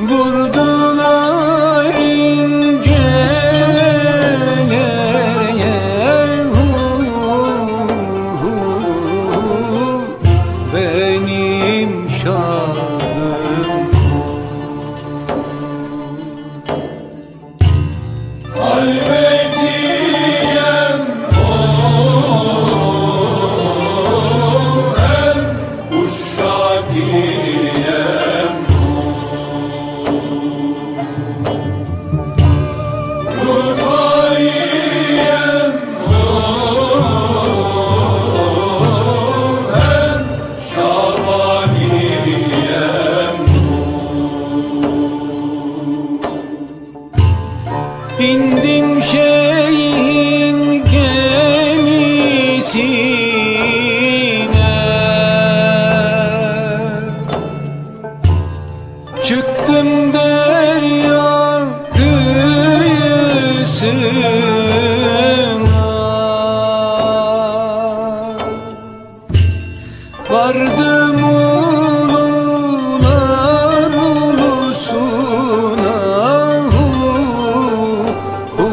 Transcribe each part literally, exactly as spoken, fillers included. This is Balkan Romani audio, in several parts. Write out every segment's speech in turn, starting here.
Vurdular incele, benim şahım. Halvetiyem o, hem uşak ile İndim şeyhin gemisine, çıktım derya kıyısına. Vardım ulular ulusuna, hu, hu,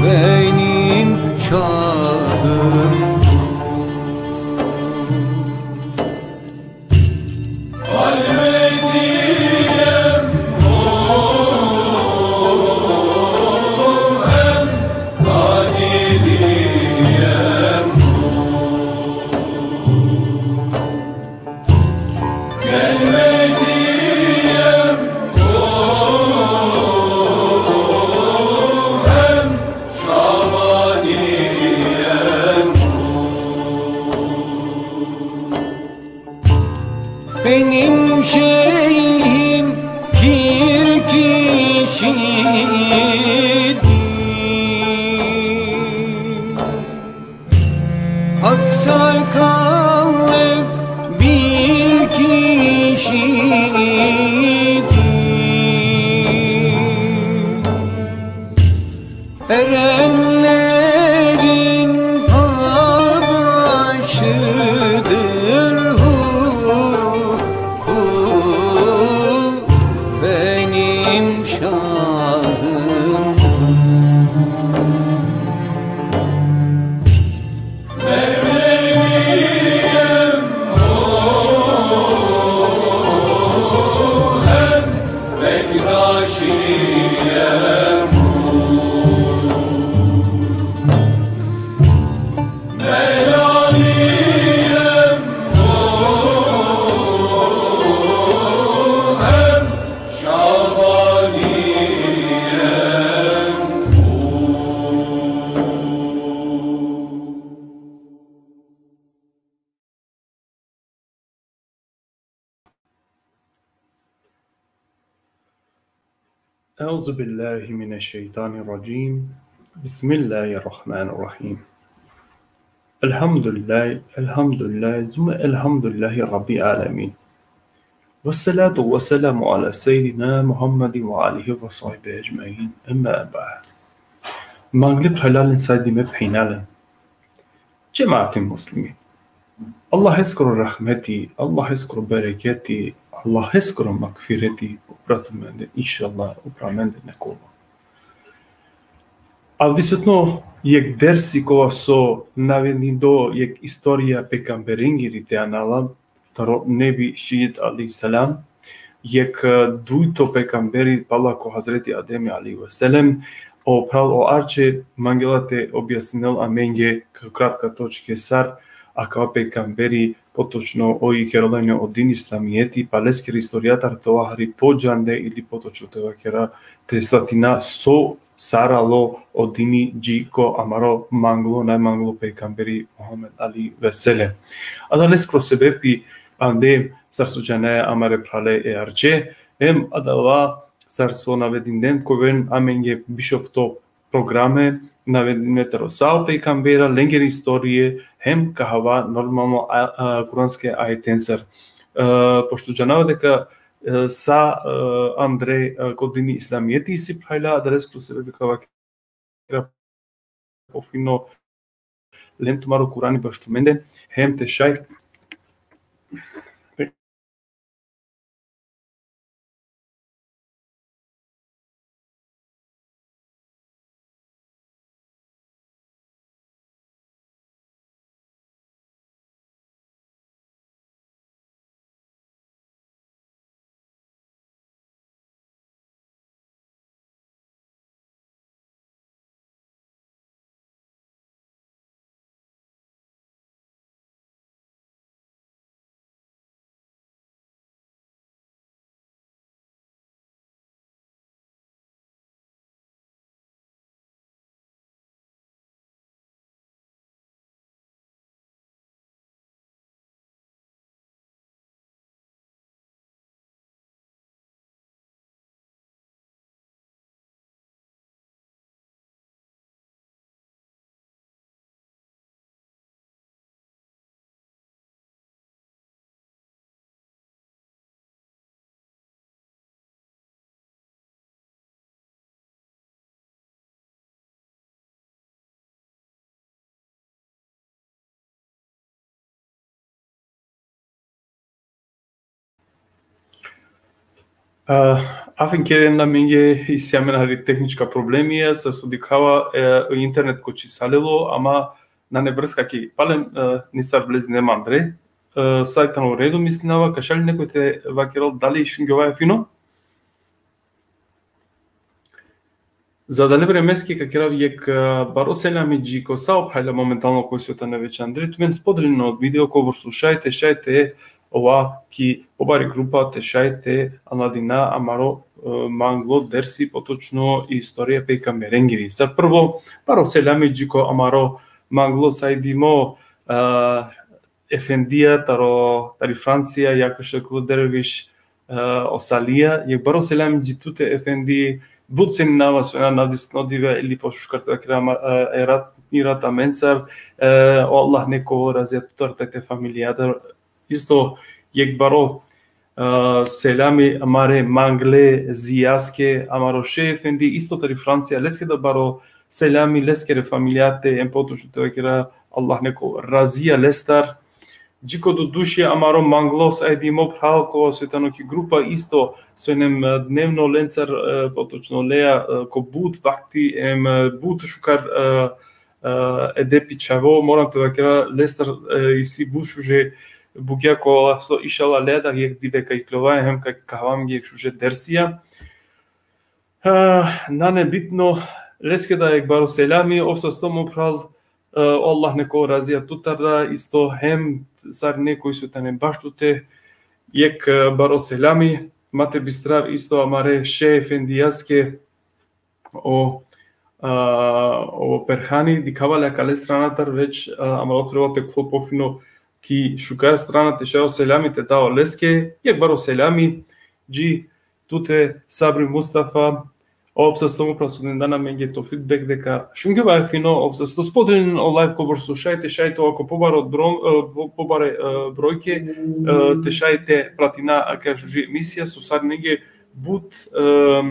benim şahım. Benim şeyhim bir kişidir. Aksakallı bir kişidir. Erenlerin paşadır, hu, hu, benim şahım. أعوذ بالله من الشيطان الرجيم. بسم الله الرحمن الرحيم. الحمد لله، الحمد لله، ثم الحمد لله رب العالمين. والصلاة والسلام على سيدنا محمد وآله وصحبه أجمعين. أما بعد. Mangli phralalen, sajdime phenjalen. Džemati muslimin. Allaheskoro rahmeti, Allaheskoro bereketi, Allaheskoro magfireti upra tumende, inšallah, upra amende nekolo. Avdisutno jekh dersi kova so navedini do jekh istorija pejgamberingiri te anala, taro Nebi Šid alejhi selam, jekh, e, dujto pejgamberi pala ko Hazreti Ademi alejhi selam, o phral o Arče mangela te objasninel amenge ko kratka točke sar akava pejgamberi, potočno oj kerela ine o din islamijeti, pa leskiri istorija taro te ova hari podžande ili potočno te vakera te svatina so sar alo o dini dži ko amaro manglo, najmanglo pejgamberi Muhammed alejhi ve sellem. Adaleskoro sebepi ande sar so džanaja amare phrale e Arče, hem adava sar so navedinen ka oven amenge bišofto programe, navedinen taro sa o pejgambera, lengere istorije, hem ka hava normalno a, a, kuranske ajetencar. E, pošto džanava deka e, sa, e, andre, e, ko dini islamijeti isi phralja, adaleskoro sebepi ka vakera po fino: Len tumaro Kurani baš tumende, hem te šaj. A, afen keren amenge, isi amen hari tehnička problemija, sar so dikhava, e, internet ko čhisalilo, ama nane vrska ki palem, e, nisar vlez nemam andre. E, saj tano u redu, mislinava, ka šaj li nekoj te vakerel dali šungjovava fino? Za dale vremeske ka kerav jekh, e, baro selami dži ko sa o phralja momentalno koj so tane već andre. Tumen spodelinen o video, kobor so šaj te, šaj te ova ki pobari grupa, te šaj te anladina amaro, e, manglo dersi, potočno istorija pejgamberengiri. Sar prvo, baro selami dži ko amaro manglo sajdimo, e, efendija taro, tari Francija, Jakša Kloderviš, e, Osalija, jekh baro selami dži tute, efendi, but ceninava so ena navdisno dive ili po šuškar te vakera, e, erat, irat amencar, e, o Allah nek ol razija tutar te familijatar, isto jekh baro, e, selami amare mangle zijaske, amaro šej efendi, isto tari Francija, leske da baro selami, leskere familijate, em potočno te vakera Allah nek ol razija lestar. Dži ko duduši amaro manglo sajdimo phral, kova so tano ki grupa isto, so inem, e, dnevno lencar, e, potočno lea, e, ko but vakti, em, e, but šukar, e, e, edepi čhavo, moram te vakera, lestar, e, isi but šuže bukja, kola so inšallah lea da jekh dive ka iklova, hem ka, ka hava amenge jekh šuže dersija. E, nane bitno, leske da jekh baro selami, ov sasto mo phral, e, Allah nek ol razija tutar da, isto hem sarine koj so tane baš tute, jekh, e, baro selami, ma te bistrav isto amare šej efendijaske, o, a, o Perhani, dikhava le akale stranatar već, a, ama ov trebela te khol pofino ki šukar strana, te šaj o selami te da oleske, jekh baro selami, dži tute Sabri Mustafa, ov sasto mo phral so den dan amenge to feedback deka šungjovava fino, ov sasto spodelinen o live kobor so šaj te, šaj te ova ko pobaro drom, e, po-, pobare, e, brojke, e, te šaj te pratina akaja šuži emisija, so sarinenge but, e,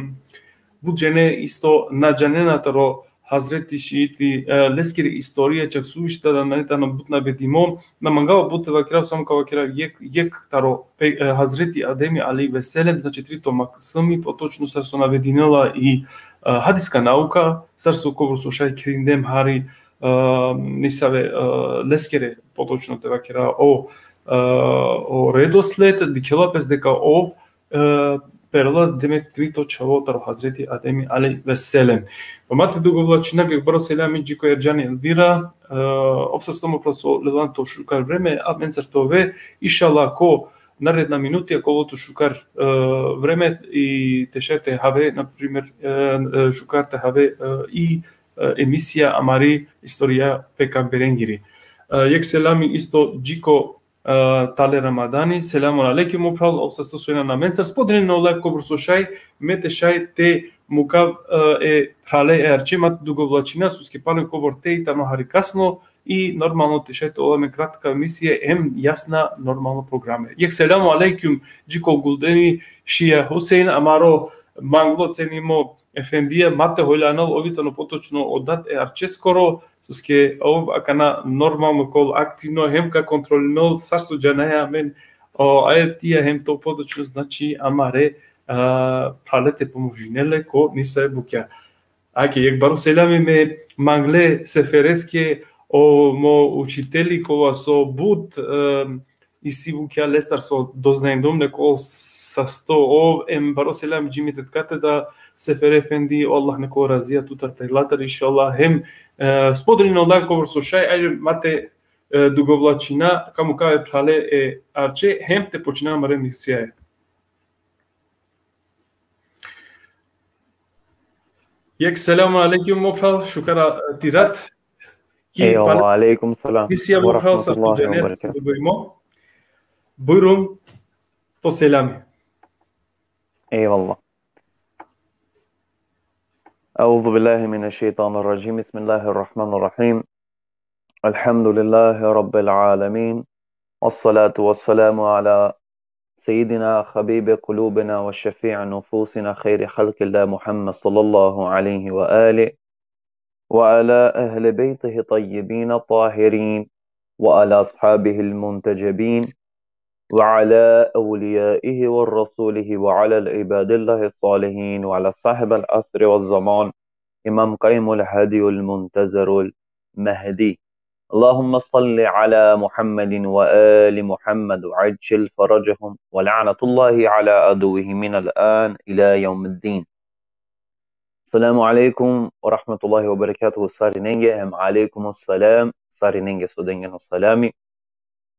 but džene isto na džanena taro Hazreti Šiiti, e, leskiri istorija, čak suviše da nane tano but navedimo, na mangava but te vakerav, samo ka vakerav jekh, jekh taro pe-, e, Hazreti Ademi alejhi ve selem, znači trito maksumi, potočno sar so navedinela i, e, hadiska nauka, sar so kobor so šaj kerindem hari, e, nisave, e, leskere, potočno te vakera, o, e, o redosled, dikhela pes deka ov, e, perela, demek, trito čhavo taro Hazreti Ademi alejhi ve selem. Pa ma te dugovlačina, jekh baro selami dži ko Erdžani Elvira, e, ov sasto mo phral so lela tano šukar vreme, amencar te ove, inšallah ko naredna minuti, ako ovel tut šukar, e, vreme i te šaj te have, na primer, e, e, šukar te have, e, i, e, emisija amari istorija pejgamberengiri. E, jekh selami isto dži ko, e, Tale Ramadani, selamun alejkum, mo phral, ov sasto so ena amencar, spodelinen o live kobor so šaj, me te šaj te mukav, e, e phrale e arče, ma te dugovlačina, soske palem kobor te i tano hari kasno, i normalno te šaj te ovel amen kratka emisija, em jasna normalno programe. Jekh selamu alejkum, dži ko Guldeni, Šija Husein, amaro manglo cenimo efendija, ma te holjanel, ov i tano potočno o dat e arčeskoro, soske ov akana normalno kol aktivno, hem ka kontrolinel, sar so džanaja amen, o ajetija hem to potočno, znači, amare, a, phrale te pomožinel le ko nisave bukja. Ake, jekh baro selami me mangle Sefereske, o mo učiteli kova so but, em, isi bukja lestar so doznajndum nek ol sasto ov, em baro selami dži mi tetkate da Sefer efendi, o Allah nek ol razija tutar te latar, inšallah, hem, e, spodelinen o live kobor so šaj, ajde ma te, e, dugovlačina, ka mukav e phrale e arče, hem te počina amare emisija. Jekh selamun alejkum, mo phral, šukar, e, ti rat. Ki Ejvallah, pale- alejkum selam. Misija, mo phral, sar so džanes, dugovimo. Bujrum, to selami. Ejvallah. أعوذ بالله من الشيطان الرجيم. بسم الله الرحمن الرحيم. الحمد لله رب العالمين. والصلاة والسلام على سيدنا حبيب قلوبنا وشفيع نفوسنا خير خلق الله محمد صلى الله عليه وآله وعلى أهل بيته الطيبين الطاهرين وعلى أصحابه المنتجبين وعلى أوليائه ورسوله وعلى عباد الله الصالحين وعلى صاحب العصر والزمان إمام قائم الهادي المنتظر المهدي. اللهم صل على محمد وآل محمد وعجل فرجهم ولعنة الله على عدوهم من الآن إلى يوم الدين. السلام عليكم ورحمة الله وبركاته. Sarinenge, hem alejkum selam. Sarinenge so dengem o salami.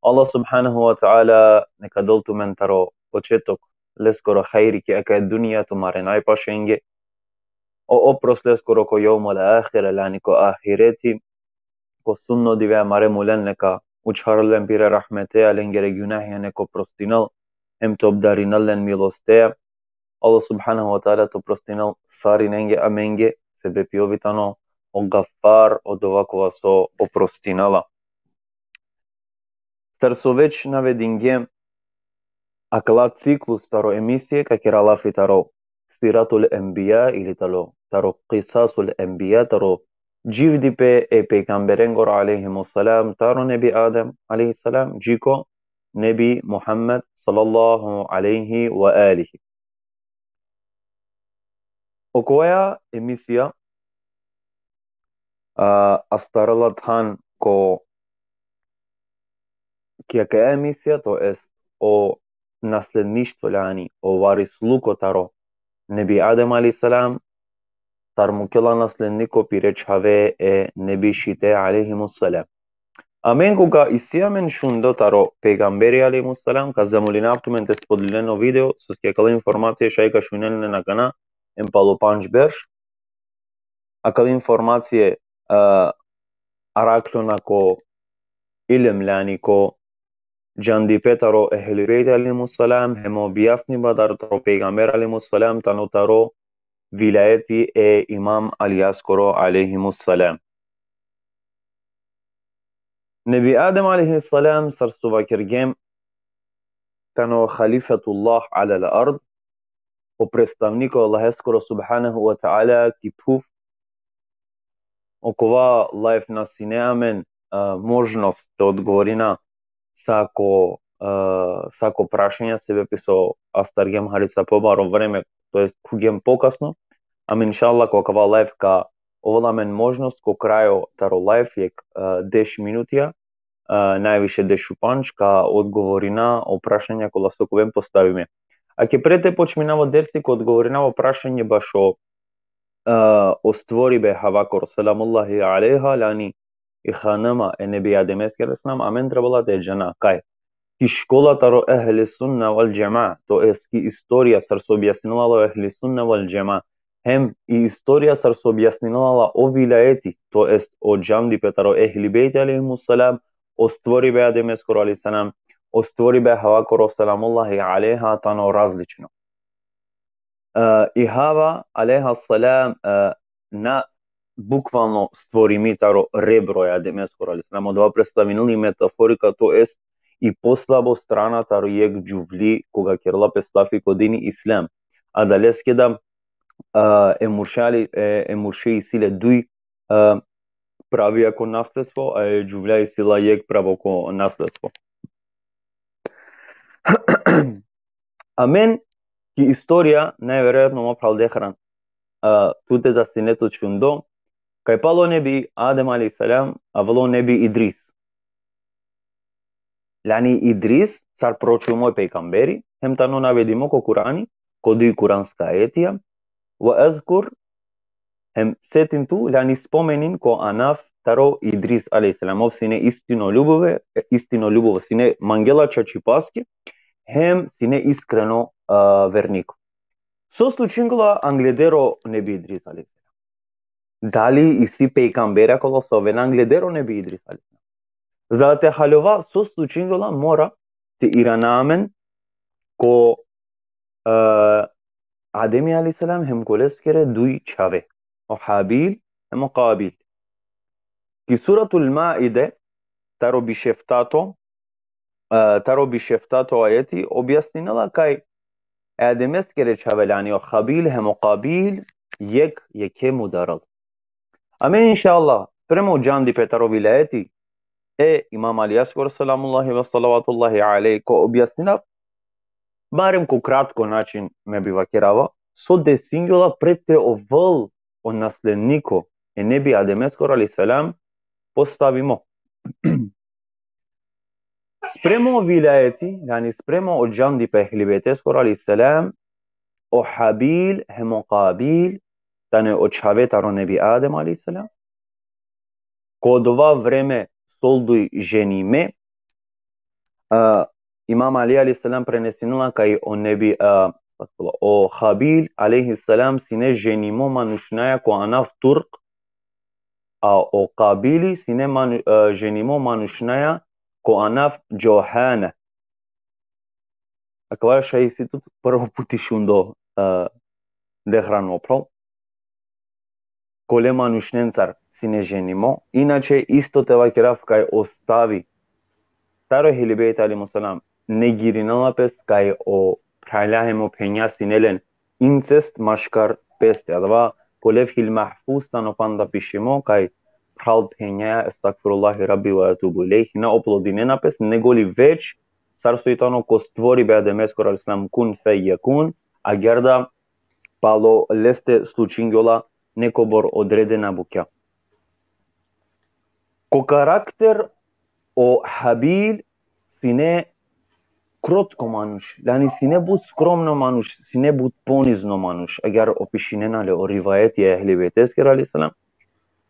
Allah subhanahu wa ta'ala neka del tumen taro početok leskoro hajri ki akaja dunja tumare najpašenge. O oprost leskoro ko jevmul ahire, lani ko ahireti, ko sudno dive amare mulen neka učharel len pire rahmeteja, lengere gjunahija nek oprostinel, hem te obdarinel len milosteja. Allah subhanahu wa ta'ala te oprostinel sarinenge amenge, sebepi ov i tano o Gaffar, odova kova so oprostinela. Sar so već navedingjem, akala ciklus taro emisije ka kera lafi taro Siratul Enbija ili taro, taro Kisasul Enbija, taro dživdipe e pejgamberengoro alejhimus selam, taro Nebi Adem alejhi selam dži ko Nebi Muhammed sallallahu alejhi ve alihi. Okoja emisija, a, astarela than ko, ki akaja emisija, to jest o nasledništvo, lani o varisluko taro Nebi Adem alejhi selam, sar mukela nasledniko pire čhave e nebešite alejhimus selam. Amen koga isi amen šundo taro pejgamberi alejhimus selam, ka zamolinav tumen te spodelinen o video, soske akala informacije šaj ka šunen len akana, hem palo pandž berš. Akala informacije, a, arakhljona ko ilm, lani ko džandipe taro Ehli Bejt alejhimus selam, hem objasniba taro pejgamber alejhimus selam, tano taro vilajeti e Imam Alijaskoro alejhimus selam. Nebi Adem alejhi selam, sar so vakergjem, tano halifatullah alel ard, o predstavniko Allaheskoro subhanahu wa ta'ala ki phuv. Okova live na sine amen, a, možnost te odgovorina sa ko, a, sa ko prašanja, sebepi so astargjem hari sa pobaro vreme, to jest khugjem pokasno. Amen inšallah ko akava live ka ovel amen možnost ko krajo taro live, jek, a, deš minutija, a, najviše dešupandž, ka odgovorina o prašanja kola so ka oven postavime. Ake pred te počminav o dersi, ka odgovorinav o prašanje bašo, a, o stvoribe e Havakoro selamullahi alejha, lani i hanama e Nebi Ademeskere selam, amen trebela te džana kaj ki škola taro Ehli Sunna vel Džema, to jest ki istorija sar so objasninela la o Ehli Sunna vel Džema, hem i istorija sar so objasninela la o vilajeti, to jest o džandipe taro Ehli Bejt alejhimus selam, o stvoribe e Ademeskoro alejhi selam, o stvoribe e Havakoro selamullahi alejha, tano različno. E, i Hava alejha selam, e, na bukvalno stvorimi taro rebro e Ademeskoro alejhi selam, odova predstavinela i metaforika, to jest i poslabo strana taro jek džuvli koga kerela pe slafi ko dini islam. Adaleske da, e, e murše ali, e, e murše isi le duj, e, pravija ko nasledstvo, a e džuvlja isi la jek pravo ko nasledstvo. Amen ki istorija, najverojatno mo phral Dehran, a, tute da sine tut šundo, kaj palo Nebi Adem alejhi selam, avela o Nebi Idris. Lani Idris, sar proučimo e pejgamberi, hem tano navedimo ko Kurani, ko duj kuranska ajetija, ve ezkur, hem setin tu, lani spomenin ko anav taro Idris alejhi selam, ov sine istino ljubuve, istino ljubuvo, sine mangela čačipaske, hem sine iskreno, a, verniko. So slučingjola angleder o Nebi Idris alejhi selam? Dali isi pejgambera kola so oven angleder o Nebi Idris alejhi selam? Za te haljova so slučingjola, mora te irana amen ko, e, Ademi alejhi selam hem ko leskere duj čhave, o Habil hem o Kabil. Ki Suratul Maide, taro bišeftato, e, taro bišeftato ajeti, objasninela kaj e Ademeskere čhave, lani o Habil hem o Kabil, jek jekhe mudarel. Amen inšallah, prema o džandipe taro vilajeti, e Imam Alijaskoro, selamullahi ve salavatullahi alejh, ko objasninav, barem ko kratko način me bi vakerava, so desingjola pred te ovel o nasledniko e Nebi Ademeskoro alejhi selam postavimo. Spremo o vilajeti, jani spremo o džandipe e Ehli Bejteskoro alejhi selam, o Habil hem o Kabil tane o čhave taro Nebi Adem alejhi selam. Ko dova vreme solduj ženime, a, Imam Ali alejhi selam prenesinela kaj o Nebi, a, o Habil alejhi selam sine ženimo manušnaja ko anav Turk, a o Kabili sine manu-, a, ženimo manušnaja ko anav Džohane. Akava šaj isi tut prvo puti šundo, a, dehrano pral. Kole manušnencar sine ženimo. Inače, isto te vakerav kaj o stavi taro Ehli Bejt alejhimus selam negirinela pes kaj o phralja hem o phenja sine len incest maškar peste. Adava ko Levhil Mahfuz tano panda pišimo kaj phral phenja, estagfirullahi Rabbi ve etubu ilejh, na oplodinena pes, nego li več sar so i tano ko stvoribe e Ademeskoro alejhi selam, kun fejekun, agjaar da palo leste slučingjola nekobor odredena bukja. Ko karakter o Habil sine krotko manuš, jani sine but skromno manuš, sine but ponizno manuš, agjaar opišinena le o rivajeti e Ehli Bejteskere alejhi selam.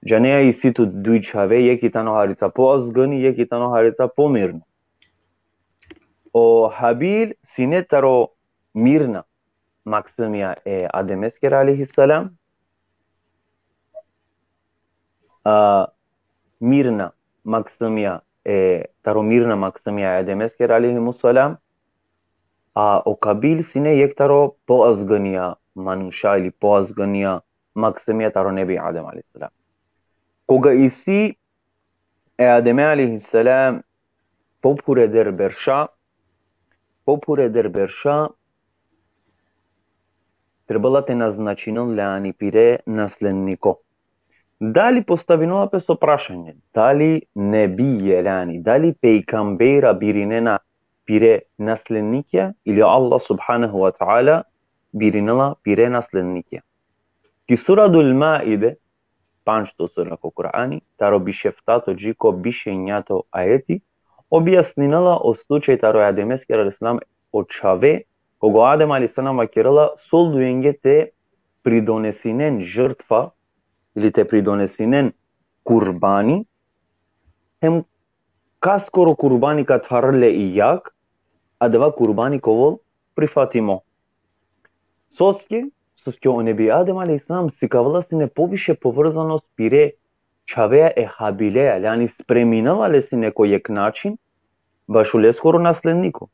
Džanea, isi tut duj čhave, jekh i tano harica poazgani, jekh i tano harica pomirno. O Habil sine taro mirna maksimija e Ademeskere alejhi selam, a, mirna maksimija e, taro mirna maksimija e Ademeskere alejhimus selam, a o Kabil sine jekh taro poazganija manuša ili poazganija maksimija taro Nebi Adem alejhi selam. Koga isi e Ademe alejhi selam po pureder berša, po pureder berša, trebela te naznačinel le ani pire nasledniko. Dali postavinela pes o prašanje, dali nebije le ani, dali pejgambera birinena pire naslednikija, ili Allah subhanahu ve teala birinela pire naslednikija? Ki Suratul Maide, pančto sura ko Kur'ani, taro bišeftato dži ko bišenjato ajeti, objasninela o slučaj taro e Ademeskere alejhi selam o čhave, koga o Adem alejhi selam vakerela soldujenge te pridonesinen žrtva ili te pridonesinen kurbani, hem kaskoro kurbani ka tharel le i jag, adava kurbani ka ovol prifatimo. Soske, soske o Nebi Adem alejhi selam sikavela sine poviše povrzanost pire čhaveja e Habileja, jani spreminela le sine ko jekh način bašo leskoro nasledniko.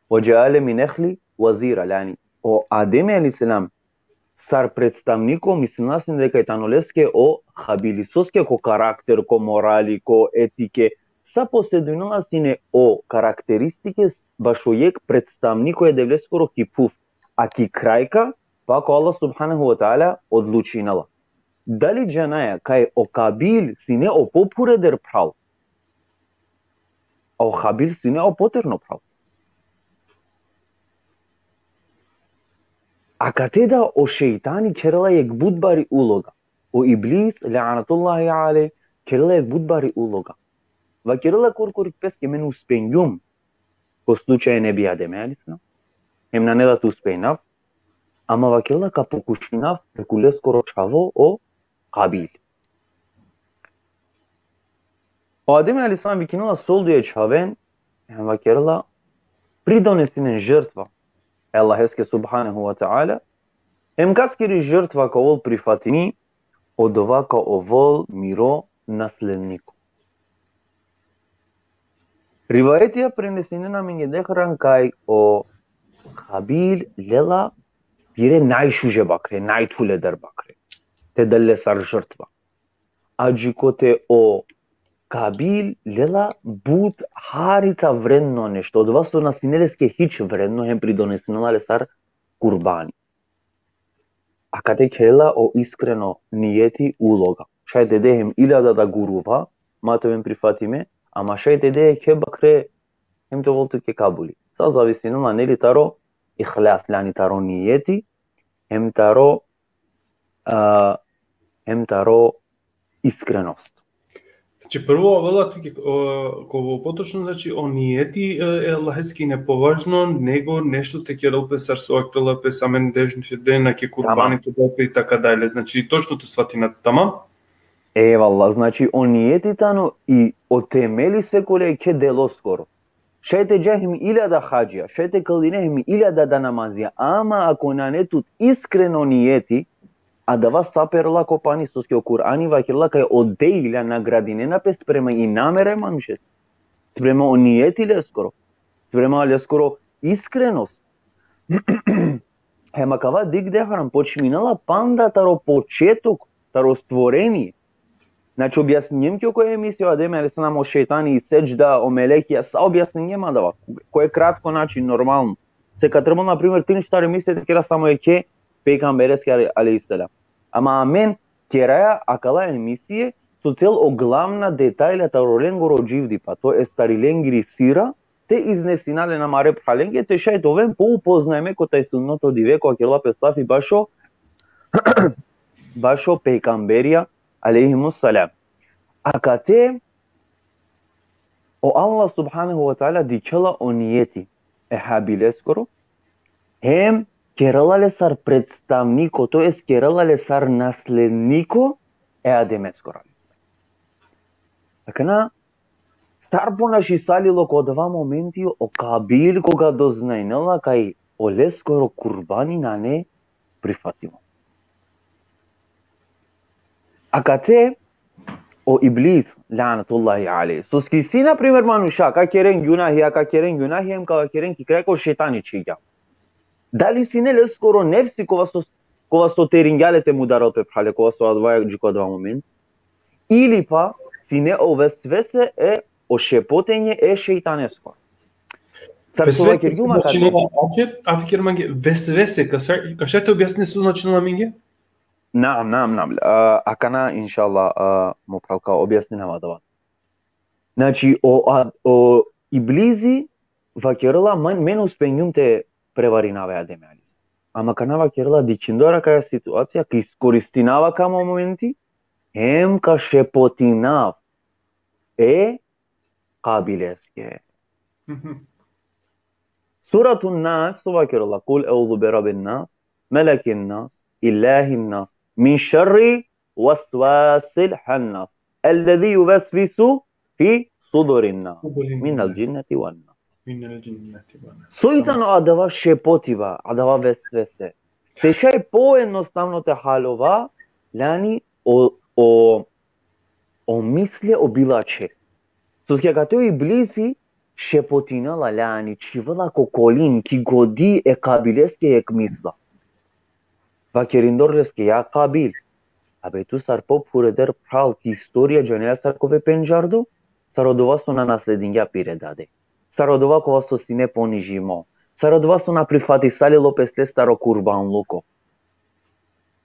Ve džeale min ehlihi vezira, jani o Adem alejhi selam sar predstavniko, mislinela sine deka i tano leske o Habili, soske ko karakter, ko morali, ko etike, sa posedujnela sine o karakteristike bašo jekh predstavniko e Devleskoro ki phuv, a ki krajka, pak o Allah subhanahu ve teala odlučinela. Dali džanaja kaj o Kabil sine o popureder phral, a o Habil sine o poterno phral? Akate da o šejtani kerela jekh but bari uloga. O Iblis, lanetullahi alejh, kerela jekh but bari uloga. Vakerela korkori peske: me na uspengjum ko slučaj e Nebi Ademe alejhi selam, hem nane da te uspejnav, ama vakerela ka pokušinav preku leskoro čhavo o Kabil. O Adem alejhi selam vikinela solduj e čhaven, hem vakerela: pridonesinen žrtva e Allaheske subhanahu ve teala, hem kaskiri žrtva ka ovol prifatimi, odova ka ovol miro nasledniko. Rivajetija prenesinena amenge dehran kaj o Habil lela pire najšuže bakre, najthuleder bakre, te del le sar žrtva. A džikote o Kabil lela but harica vredno nešto, odova so na sine leske hič vredno, hem pridonesinela le sar kurbani. Akate kerela o iskreno nijeti uloga. Šaj te de hem iljada da guruva, ma te oven prifatime, Ama šaj te de jekhe bakre, hem te ovel tuke kabuli. Sa zavisinela, neli, taro ihlas, lani taro nijeti, hem taro, a, hem taro iskrenost. Znači, prvo, avela tuke, o, ko potočno, znači, o nijeti, e, e Allaheski nepovažno, nego nešto te kerel pe sar so kerela pe amen deš-, dena ke kurbani, tamam, te dal pe i taka dalje. Znači, točno to svatina, tamam? Evallah, znači, o nijeti tano i o temeli sekole jekhe deloskoro. Šaj te dža hem iljada hadžija, šaj te kline hem iljada da namazija, ama ako nane tut iskreno nijeti, adava sa perela ko pani, soske o Kur'ani vakerela kaj o dejla nagradinena pe sprema i namera e manušes, sprema o nijeti leskoro, sprema leskoro iskrenost. Hem akava dik de haram, počminela panda taro početok, taro stvorenie. Znači, objasninjem ki okoja emisija o Adem alejhi selam, o šejtani, i sedžda, o melekija, sa objasninjem adava. Ko e kratko način, normalno. Se ka trebel, na primer, trin štar emisije te kera samo jekhe pejgambereske ale-, alejhi selam. Ama amen keraja akala emisije, so cel o glavna detajla taro lengoro dživdipa, to jest tari lengiri sira, te iznesina len amare phralenge, te šaj te oven poupoznajme ko taj sudnoto dive, ko kerela pe safi bašo, bašo pejgamberija, alejhimus selam. Akate, o Allah subhanehu ve teala dikhela o nijeti e Habileskoro, hem kerela le sar predstavniko, to jest kerela le sar nasledniko e Ademeskoro. Akana, sar ponašisalilo ko adava momenti o Kabil, koga doznajnela kaj oleskoro kurbani nane prifatimo. Akate o Iblis, lanetullahi alejh, soske isi, na primer, manuša, ka keren gunahija, ka keren gunahija, hem ka keren ki kraj ko šejtani čhigja. Dali sine leskoro nefsi kova so, kova so teringja le te mudarel pe, phrale, kova so adava dži ko adava moment? Ili pa sine o vesvese e o šepotenje e šejtaneskoro? Sar so vakergjum akate. Ače, a fikir mange, vesvese, ka sa-, ka šaj te objasnine so značinela mange? Naam, naam, naam. A, akana, inšallah, a, mo phral ka objasninava adava. Znači, o, a, o Iblisi vakerela, man, men uspengjum te prevarinav e Ademe alejhi selam. Ama akana vakerela, dikhindor akaja situacija, ka iskoristinava akava momenti, hem ka šepotinav e Kabileske. Mhm. Suratun Nas, so vakerela, kul euzu bi rabbin nas, melekin nas, ilahin nas, min šerri vesvesil hannas, ellezi juvesvisu fi sudurin nas, minel džinneti ven nas. Minel džinneti ven nas. So i tano adava šepotiba, adava vesvese? Te šaj pojednostavno te halova, lani, o, o, o misle o bilače. Soske akate o Iblisi šepotinela, lani, čhivela ko kolin, ki godi e Kabileske jekh misla. Vakerindor leske, ja Kabil, abe tu sar po phureder phral ki istorija džanea sar ka ove pendžardo, sar odova so na nasledingja pire dade, sar odova kova so sine ponižimo, sar odova so na prifatisalilo pes lestar o kurbanluko.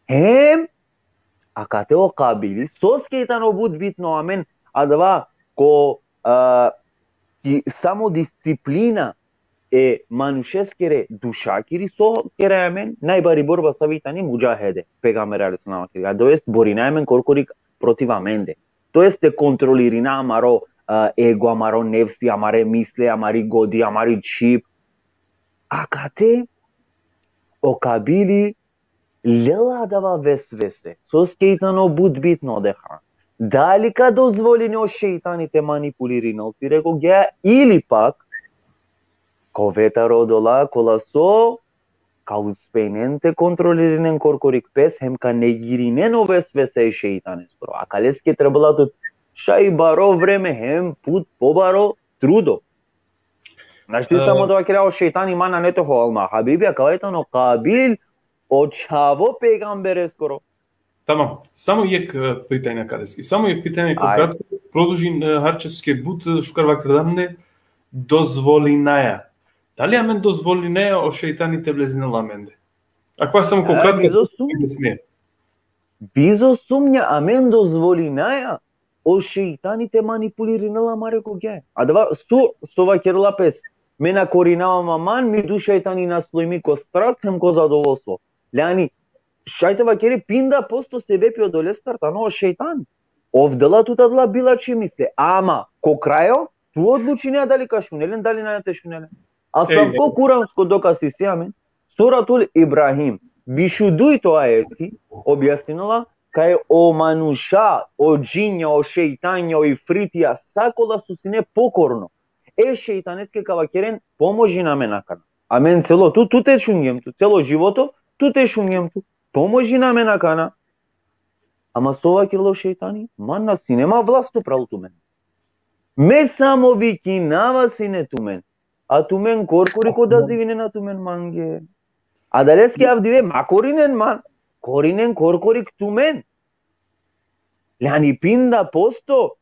Hem akate o Kabili, soske i tano but bitno amen adava ko, a, ki samodisciplina e manušeskere dušakiri, so kera amen, najbari borba savi tani, mudžahede, pejgamber alejhi selam kera, to jest borina amen korkori protiv amende. To jest te kontrolirina amaro, a, ego, amaro nefsi, amare misle, amari godi, amari čhib. Akate o Kabili lela adava vesvese, soske i tano but bitno deha. Dali ka dozvolini o šejtani te manipulirinel pire kogja, ili pak ka ove taro odola kola so ka uspejnen te kontrolirinen korkorik pes, hem ka negirinen o vesvese e šejtaneskoro. Akaleske trebela tut šaj baro vreme, hem but pobaro trudo. Našti samo da vakera o šejtani man nane te hovel ma. Habibi, akava i tano Kabil, o čhavo pejgambereskoro. Tamam, samo jekh, e, pitanje akaleske. Samo jekh pitanje ko kratko, produžin, e, harčeske but, e, šukar vakerdan le, dozvolinaja. Dali amen dozvolinaja o šejtani te vlezinel amende? Akava samo ko kratko. Bizo sumnja, amen dozvolinaja. o šejtani te manipulirinela amare kogjaja. Adava so, so vakerela pes, me na korinava ma man, mi duša i tani naslojimi ko strast hem ko zadovolstvo. Jani, šaj te vakere, pinda posto sebepi odolestar tano o šejtani. Ov dela tut adala bilačhe misle, ama ko krajo tu odlučinea dali ka šunelen, dali na te šunelen. Asavko kuransko dokaz isi amen, Suratul Ibrahim, bišudujto ajeti, objasninela kaj o manuša, o džinja, o šejtanja, o ifritija, sa kola so sine pokorno e šejtaneske, ka vakeren, pomožin amen akana. Amen celo tu, tu te šungjem tu, celo životo tu te šungjem tu, pomožin amen akana. Ama so vakerela o šejtani, man na sine ma vlast upral tumen. Me samo vikinava sine tumen, a tumen korkori ka odazivinena tumen mange. Adaleske avdive ma korinen man, korinen korkori tumen. Jani pinda posto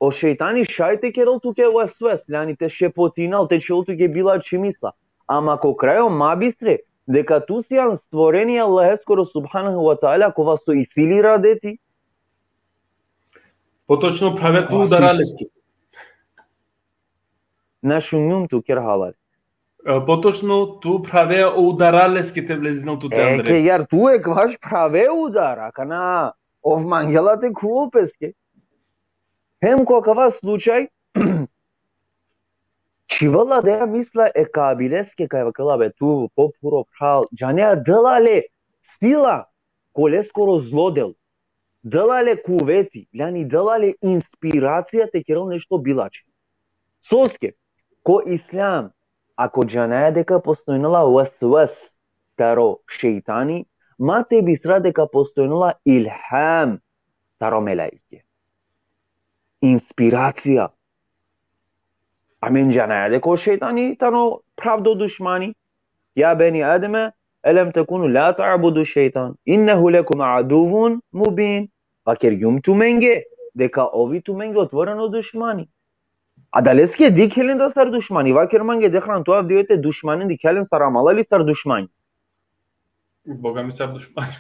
o šejtani šaj te kerel tuke vesves, jani te šepotinel, te čhivol tuke bilačhe misla. Ama ko krajo ma bistre, deka tu sian stvorenie Allaheskoro subhanehu ve teala, kova so isi li iradeti. Potočno, phravea tu udara leske. Na šungjum tu, ker halal. E, potočno, tu phravea o udara leske te vlezinel tute andre. Eke, jar, tu ekvaš phravea udara, kana ov mangela te khuvol peske. Hem ko akava slučaj, čhivela adaja misla e Kabileske, kaj vakerela: be, tu po puro phral, džanea, dela le sila ko leskoro zlo delo. Dela le kuveti, jani dela le inspiracija te kerel nešto bilačhe. Soske, ko islam, ako džanaja deka postojnela vesves taro šejtani, ma te bistra deka postojnela ilham taro melaike. Inspiracija. Amen džanaja deka o šejtani tano phravdo dušmani. Ja beni Ademe, elem tekunu la ta'budu šejtan, innehu lekum aduvun mubin. Vakergjum tumenge deka ov i tumenge otvoreno dušmani. Adaleske dikhe len da sar dušmani. Vaker mange, dehran, tu avdive te dušmanin dikhea len sar amala ili sar dušmani? Boga mi, sar dušmani.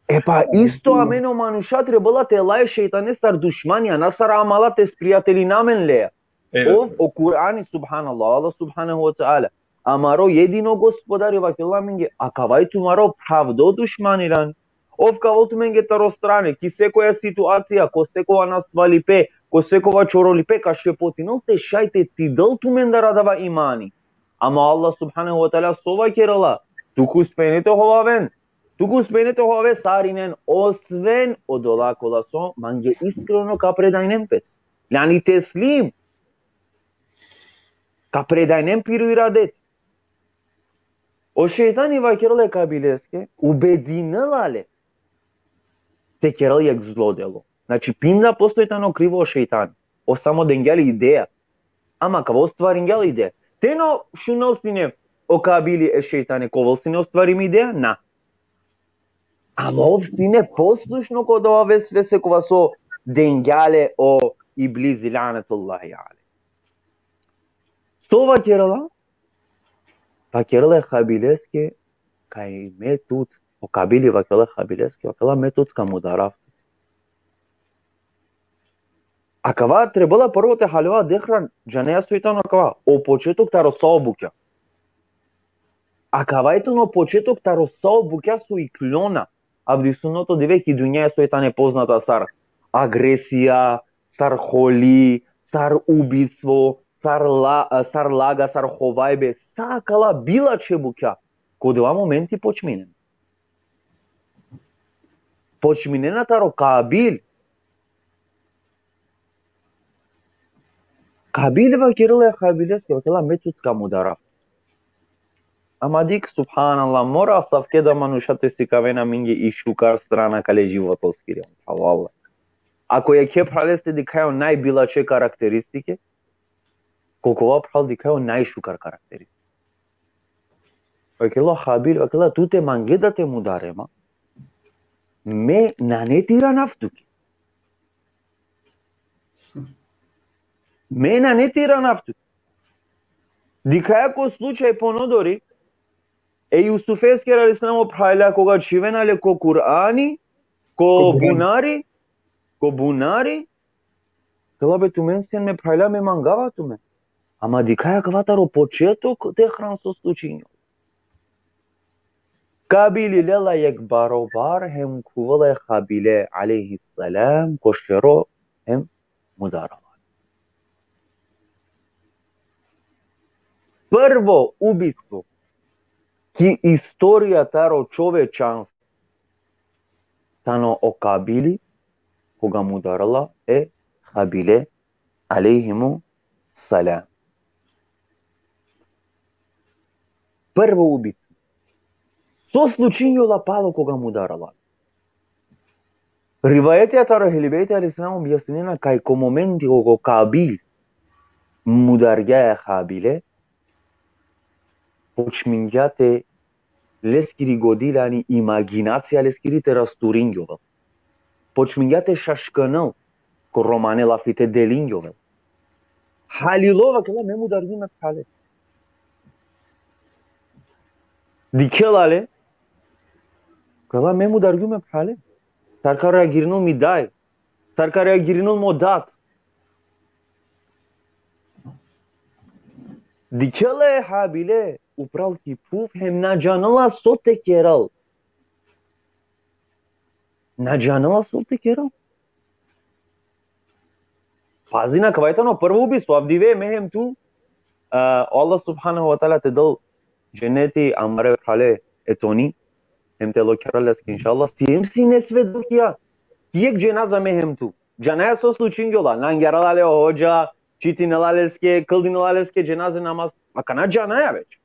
E pa isto amen o manuša trebela te la e šejtane sar dušmani, a na sar amala te sprijatelina amen leja. Ov, o Kur'ani, subhanallah, Allah subhanehu ve teala, amaro jedino gospodari, vakerela amenge: akava i tumaro phravdo dušmani, jani. Ov ka avol tumenge taro strane, ki sekoja situacija, ko sekova nasvalipe, ko sekova čorolipe, ka šepotinel te šaj te cidel tumendar adava imani. Ama Allah subhanehu ve teala so vakerela? Tu ka uspejne te hovaven. Tu ka uspejne te hovave sarinen, osven odola kola so mange iskreno ka predajnen pes. Jani teslim. Ka predajnen piro iradet. O šejtani vakerela e Kabileske, ubedinela le te kerel jekh zlo delo. Znači, pinda posto i tano krivo o šejtani. Ov samo dengja le ideja. Ama kava ostvaringja le ideja? Te na šunel sine o Kabili e šejtane, ka ovel sine ostvarimi ideja? Na. Ama ov sine poslušno ko dova vesvese kova so dengja le o Iblisi, lanetullahi alejh. So vakerela? Vakerela e Kabileske, kaj me tut, o Kabili vakerela e Kabileske, vakerela: me tut ka mudarav tut. Akava trebela prvo te haljova, dehran, džanea so i tano akava, o početok taro sa o bukja. Akava i tano o početok taro sa o bukja so iklona avdisutno dive ki dunja, so i tane poznata sar agresija, sar holi, sar ubistvo, sar la-, sar laga, sar hovajbe, sa akala bilačhe bukja ko dova momenti počminen. Počminena taro Kabil. Kabil vakerela e Kabileske, vakerela: me tut ka mudarav. Ama dikh, subhanallah, mora asavke da manuša te sikaven amenge i šukar strana kale životoskiri. Vallahi. Ako jekhe phraleste dikhaja o najbilačhe karakteristike, ko kova phral dikhaja o najšukar karakteristike. Vakerela o Kabil, vakerela: tu te mange da te mudare ma, me nane te iranav tuke. Me nane te iranav tuke. Dikhaja ko slučaj ponodori, e Jusufeskere alejhi selam o phralja, koga čhivena le ko Kur'ani, ko bunari, ko bunari, kela be tumen sien me phralja, me mangava tumen. Ama dikhaja kava taro početok tehran so slučinjo. Kabili lela jekh barobar hem khuvela e Habile alejhi selam ko šero hem mudarela. Prvo ubistvo ki istorija taro čovečanstvo tano o Kabili, koga mudarela e Habile alejhimu selam. Prvo ubistvo. So slučinjola palo koga mudarela? Rivajetija taro Ehli Bejti alejhi selam objasninena kaj ko momenti koga o Kabil mudargja e Habile, počmingja te leskiri godila ani imaginacija leskiri te rasturingjovel. Počmingja te šašknel, ko romane lafi te delingjovel. Halilo, vakela, me mudargjum e phrale. Dikhela le, kela, me mudargjum e phrale. Sar ka reagirinel mi daj. Sar ka reagirinel mo dat. Dikhela e Habile upral ki phuv hem na džanela so te kerel. Na džanela so te kerel. Pazin, akava tano prvo ubistvo, avdive me hem tu, a, o Allah subhanehu ve teala te del dženeti amare phrale e Toni, hem te lokherel leske inšallah, siem sine svedokija ki jekh dženaza me hem tu. Džanaja so slučingjola, nangjarela le o hodža, čitinela leske, kldinela leske dženaze namaz. Akana džanaja već.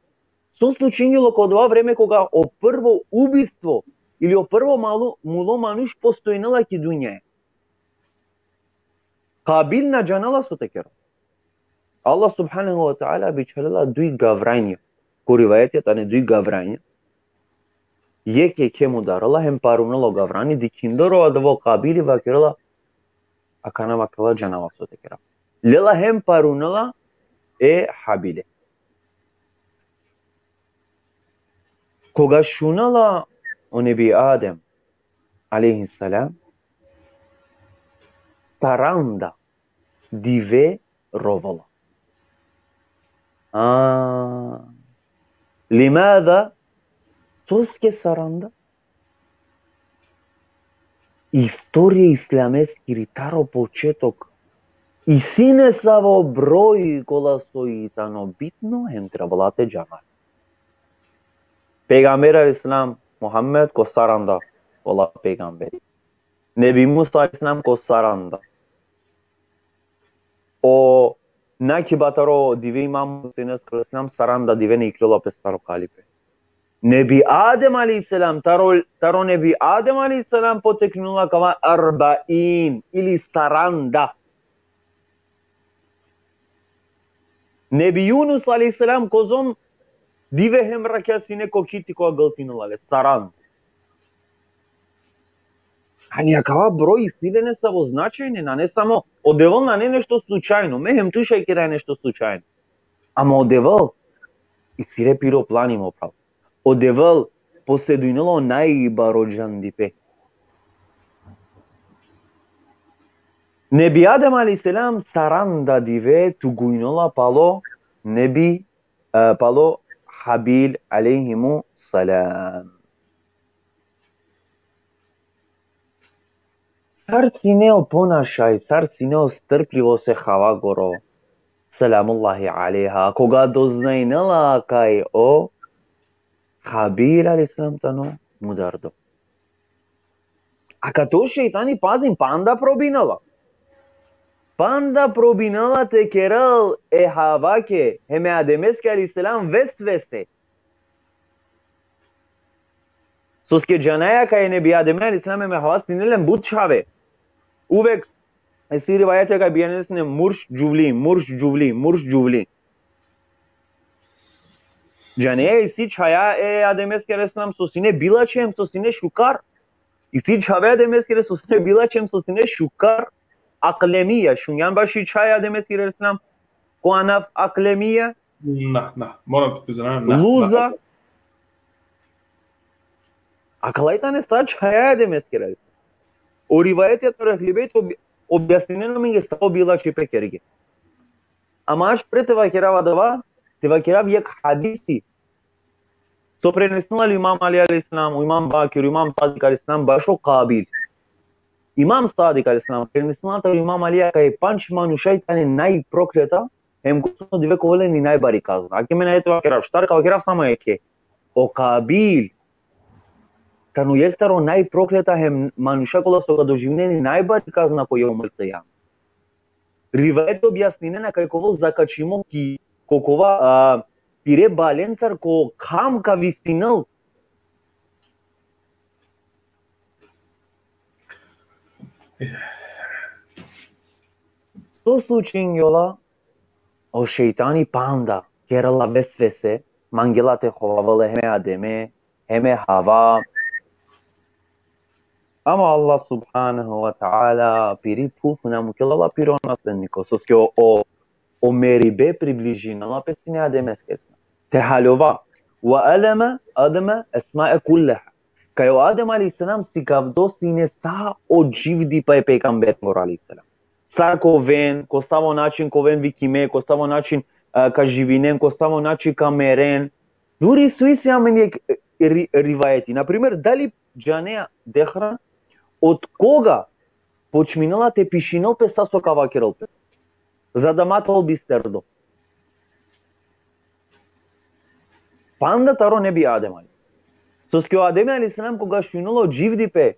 So slučingjola ko dova vreme koga o prvo ubistvo ili o prvo malo, mulo manuš postojnela ki dunjaja? Kabil na džanela so te kerel. Allah subhanehu ve teala bičhalela duj gavranja. Ko rivajetija tane duj gavranja. Jekh jekhe mudarela hem parunela o gavrani, dikhindoro adava o Kabili vakerela, akana, vakela, džanava so te kera. Lela hem parunela e Habile. Koga šunela o Nebi Adem alejhi selam, saranda dive rovela. A, limada, soske saranda? Istorija islameskiri taro početok isi nesavo broj kola soj tano bitno hem trebela te džana. Pejgamber alejhi selam Muhammed ko saranda ola pejgamberi. Nebi Musa alejhi selam ko saranda. O nakiba taro dive Imam Husein alejhi selam, saranda dive na ikljola pes taro kalipe. Nebi Adem alejhi selam, taro, taro Nebi Adem alejhi selam poteknula kava arbain ili saranda. Nebi Junus alejhi selam kozom dive hem rakja sine ko kiti koga galtinela le, saranda. Ani akava broj isi le nesavo značajne, nane samo, o Devel nane nešto slučajno, me hem tu šaj kera nešto slučajno. Ama o Devel isi le piro plani, mo phral. O Devel posedujnela o najbaro džandipe. Nebi Adem alejhi selam saranda dive tugujnela palo Nebi, e, palo Habil alejhimu selam. Sar sine o ponašaj, sar sine o strpljivost e Havakoro, selamullahi alejha, koga doznajnela kaj o Habil alejhi selam tano mudardo. Akato šejtani, pazin, panda probinela. Panda probinela te kerel e Havake hem e Ademeske alejhi selam vesvese. Soske džanaja kaj e Nebi Ademe alejhi selam hem e Hava sine len but čhave. Uvek isi rivajeti kaj bijane sine murš džuvli, murš džuvli, murš džuvli. Džanaja isi čhaja e Ademeske alejhi selam so sine bilače hem so sine šukar. Isi čhave Ademeske so sine bilače hem so sine šukar. Aklemija, šungjan baši čhaj Ademeske alejhi selam ko anav Aklemija? Na, na, moram te priznajem, na, na. Luza. Akala i tane sa čhaja Ademeske alejhi selam. O rivajetija taro Ehli Bejt ob-, objasninena amenge savo bilačhipe kerge. Ama aš pre te vakerav adava, te vakerav jekh hadisi. So prenesnela o Imam Ali alejhi selam, o Imam Bakir, o Imam Sadik alejhi selam, bašo Kabil. Imam Sadik alejhi selam prenesnela taro Imam Ali kaj pandž manuša tane najprokleta, hem ko sudno dive ka ovel len i najbari kazna. Ake me na te vakerav štar, ka vakerav samo jekhe. O Kabil tano jekh taro najprokleta hem manuša kola so ka doživinen i najbari kazna ko jevmul kijame. Rivajet objasninena kaj ka ovel zakačimo ki, ko kova, a, pire balencar ko kham ka visinel. So slučinjola, o šejtani panda kerela vesvese, mangela te hovavel hem e Ademe, hem e Hava. Ama Allah subhanehu ve teala piri phuv na mukela la piro nasledniko, soske o, o, o meribe približinela pe sine Ademeske sine. Te haljova. Ve alleme Ademe esmae kulleha. Kaj o Adem alejhi selam sikavdo sine sa o dživdipe e pejgamberengoro alejhi selam. Sar ka oven, ko savo način ka oven vikime, ko savo način, a, ka živinen, ko savo način ka meren. Duri so isi amen jekh, e, ri-, rivajeti. Na primer, dali džanea, dehran, od koga počminela te pišinel pe sa so ka vakerel pes, za da ma te ovel bisterdo? Panda taro Nebi Adem alejhi selam. Soske o Adem alejhi selam koga šunela o dživdipe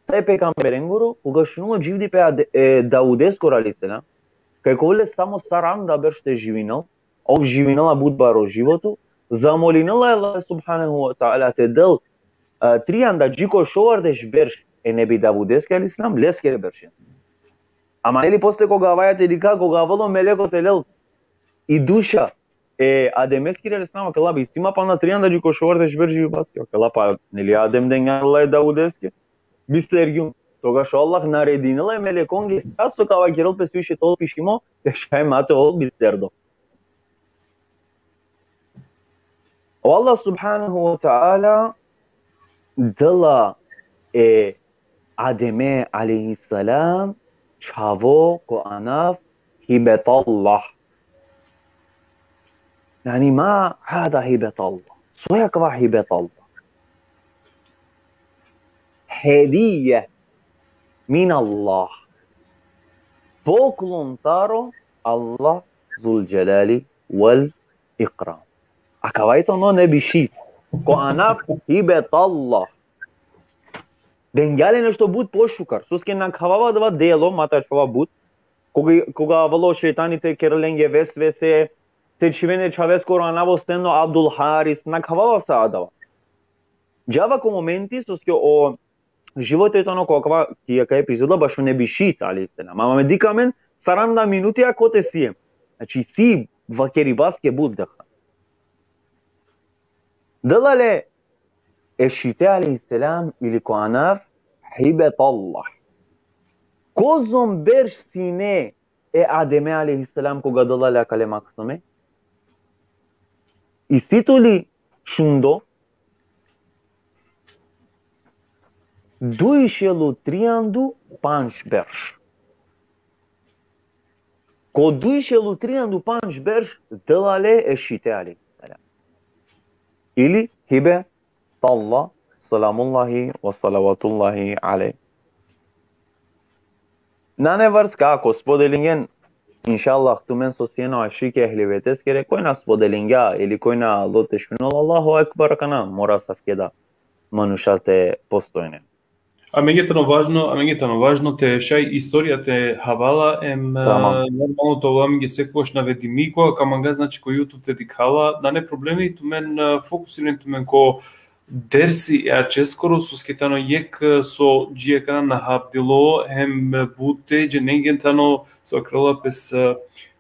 sa e pejgamberengoro, koga šunela o dživdipe Ade-, e, Davudeskoro alejhi selam, kaj ka ovel le samo saranda berš te živinel, ov živinela but baro životo, zamolinela e Allah subhanehu ve teala te del, a, trianda dži ko šovardeš berš e Nebi Davudeske alejhi selam, leskere beršen. Ama neli posle koga avaja te dikha, koga avela o meleko te lel i duša e Ademeskiri alejhi selam, vakela: Isi ma pana trianda dži ko šovardeš berš živibaske. Vakela: Pa neli Adem dengja e Davudeske? Bistergjum. Togaš o Allah naredinela e melekonge sa so ka vakerel pes više te ol pišimo, te šaj ma te ol bisterdo. O Allah subhanehu ve teala dela e Ademe alejhi selam čhavo ko anav Hibetallah. Jani, ma hada Hibetallah? Soj akava Hibetallah? Hedije min Allah. Poklon taro Allah Zul Dželali vel Ikram. Akava i tano nebišit. Ko anav Hibetallah. Dengja le nešto but pošukar. Soske na khavava adava delo, ma te ačhova but. Koga, koga avela o šejtani te kerel lenge vesvese, te čhiven e čhaveskoro anav osnovno Abdul Haris, na khavava sa adava. Džava ko momenti, soske o životo i tano ko akava, ki akava epizoda bašo nebišit alejhi selam. Ama me dikha amen saranda minuti, a kote siem. Znači, si vakeribaske but deka. Dela le e šite alejhi selam ili ko anav Hibetallah. Kozom berš sine e Ademe alejhi selam koga dela le akale maksome? Isi tu li šundo? Duj šel u trianda u pandž berš. Ko duj šel u trianda u pandž berš dela le e šite alejhi selam. Ili Hibetallah, selamullahi ve salavatullahi alejh. Nane vrska, ako spodelingen, inšallah, tumen so sien o ašik e Ehli Bejteskere, koj na spodelingja, ili koj na alo te šunel, Allahu ekber, kana mora asavke da manuša te postojnen. Amenge tano važno, amenge tano važno te šaj istorija te havala, em, Tamam. e, normalno te ovel amenge sekogaš navedimi, koga ka manga, znači, ko YouTube te dikhala, nane problemi, tumen, e, fokusiren tumen ko dersi e ačheskoro, soske tano jekh, e, so dži akana na havdilo, hem, e, but te džanengen tano, so kerela pes, e,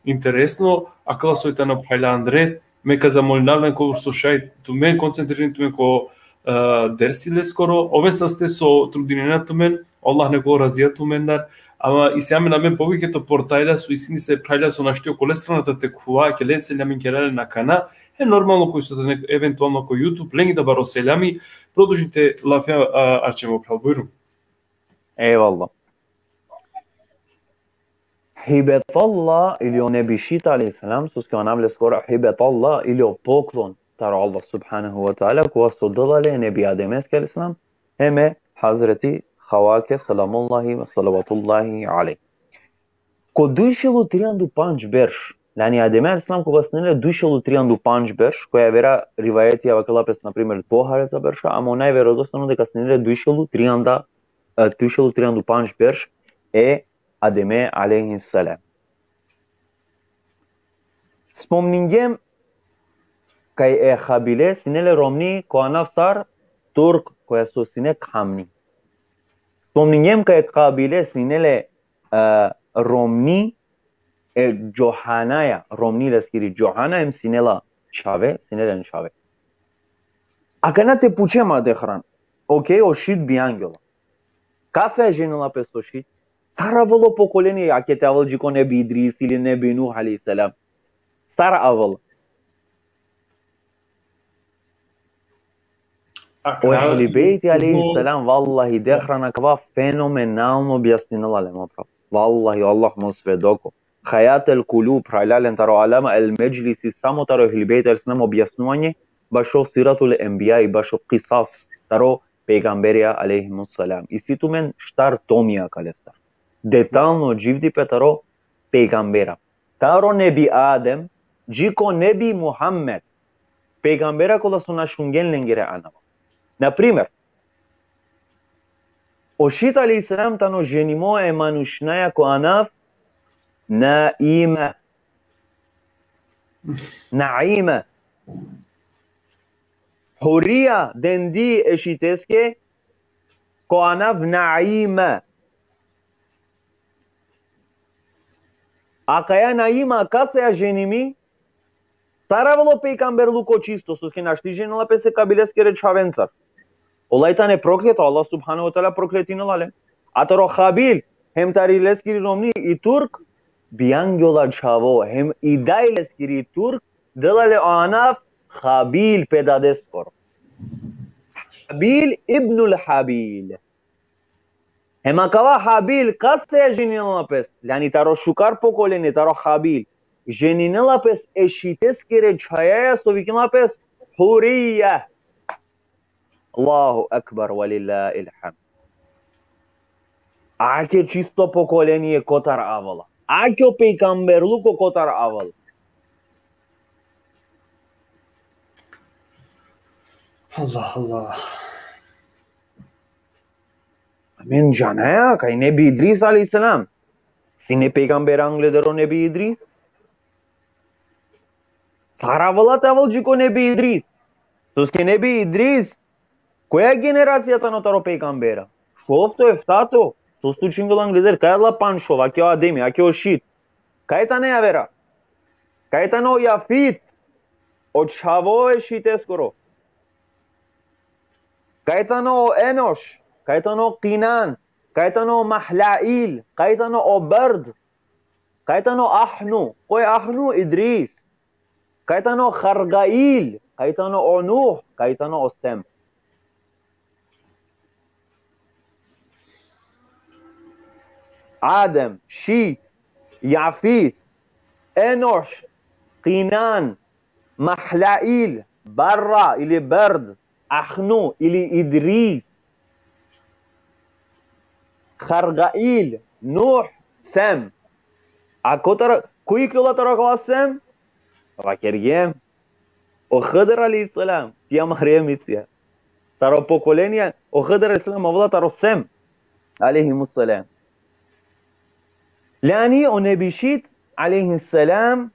interesno, akala so tano phralja andre, me ka zamolinav len kobor so šaj tumen koncentririn tumen ko, e, dersi leskoro, oven saste so trudinena tumen, Allah nek ovel razija tumendar, ama isi amen amen poviše to portala so isi nesave phralja so našti okole stranata te khuva, ke lenca amen kerela len akana, e normalno koj so tane eventualno ko YouTube, lenge da baro selami, produžin te lafea, a, Arčemo phral, bujrum. Ejvallah. Hibetullah ili o Nebi Šit alejhi selam, soske o anav leskoro Hibetullah ili o poklon taro Allah subhanahu ve teala, kova so dela le e Nebi Ademeske alejhi selam, hem e Hazreti Havake selamullahi ve salavatullahi alejh. Ko duj šel u trianda u pandž berš. Jani Ademe alejhi selam koga sine le duj šel u trianda u pandž berš, ko javera rivajeti vakerela pes, na primer, dvohareza berša, ama o najverodostojno deka sine le duj šel u trianda, e, duj šel u trianda u pandž berš e Ademe alejhi selam. Spomningjem kaj e Habile sine le romni ko anav sar Turk, koja so sine Khamni. Spomningjem kaj e Kabile sine le, e, romni e Džohanaja, romni leskiri Džohana, hem sine la čhave, sine len čhave. Akana te pučem adehran. Okej, o Šit bijangjola. Kasa ženinela pes o Šit? Sar avela o pokolenie, ake te avel dži ko Nebi Idris ili Nebi Nuh alejhi selam? Sar avela? O Ehli Bejti alejhi selam, vallahi, dehran akava fenomenalno objasninela le, mo phral. Vallahi, Allah mo svedoko. Hajat el Kulub, phralalen, taro Alama el Medžlisi, samo taro Ehli Bejti alejhi selam objasnuvanje, bašo Siratul Enbija i bašo kisas taro pejgamberja alejhimus selam. Isi tumen štar tomija kalestar. Detalno dživdipe taro pejgambera. Taro Nebi Adem, dži ko Nebi Muhammed. Pejgambera kola so na šungjen lengere anava. Na primer, o Šit alejhi selam tano ženimo e manušnaja ko anav Naime. Naime. Hurija dendi e Šiteske ko anav Naime. Akaja Naima kasaja ženimi? Sar avela o pejgamberluko čisto, soske našti ženela pes e Kabileskere čhavencar. Ola i tane prokleto, Allah subhanahu ve teala prokletinela le. A taro Habil, hem tari leskiri romni i Turk, bijangjola čhavo, hem i daj leskiri Turk, dela le o anav Habil pe dadeskoro. Habil ibnul Habil. Hem akava Habil, kasa ženinela pes? Jani taro šukar pokolenie, taro Habil. Ženinela pes e Šiteskere čhajaja so vikinela pes Hurija. Allahu ekber, ve lillahil hamd. Ake čisto pokolenie kotar avela. Ake o pejgamberluko kotar avela. Allah, Allah. Amen, džanaja, kaj Nebi Idris alejhi selam. Sine pejgamber angleder o Nebi Idris? Sar avela te avel dži ko Nebi Idris? Soske Nebi Idris, koja generacija tano taro pejgambera? Šovto, eftato? Soske učingjola angleder, kaj adala pandž šov, ake o Ademi, ake o Šit? Kaj tane javera? Kaj tano o Jafit? O čhavo e Šiteskoro. Kaj tano o Enoš? Kaj tano o Kinan? Kaj tano o Mahlail? Kaj tano o Berd? Kaj tano Ahnu? Koj Ahnu? Idris. Kaj tano Hargail? Kaj tano o Nuh? Kaj tano o Sem? Adem, Šit, Jafit, Enoš, Kinan, Mahlail, Barra ili Berd, Ahnu ili Idris, Hargail, Nuh, Sem. A kotar, koj ikljola taro akala Sem? Vakergjem. O Hidr alejhi selam, ti amari emisija. Taro pokolenie, o Hidr alejhi selam avela taro Sem alejhimus selam. Jani o Nebi Šit alejhi selam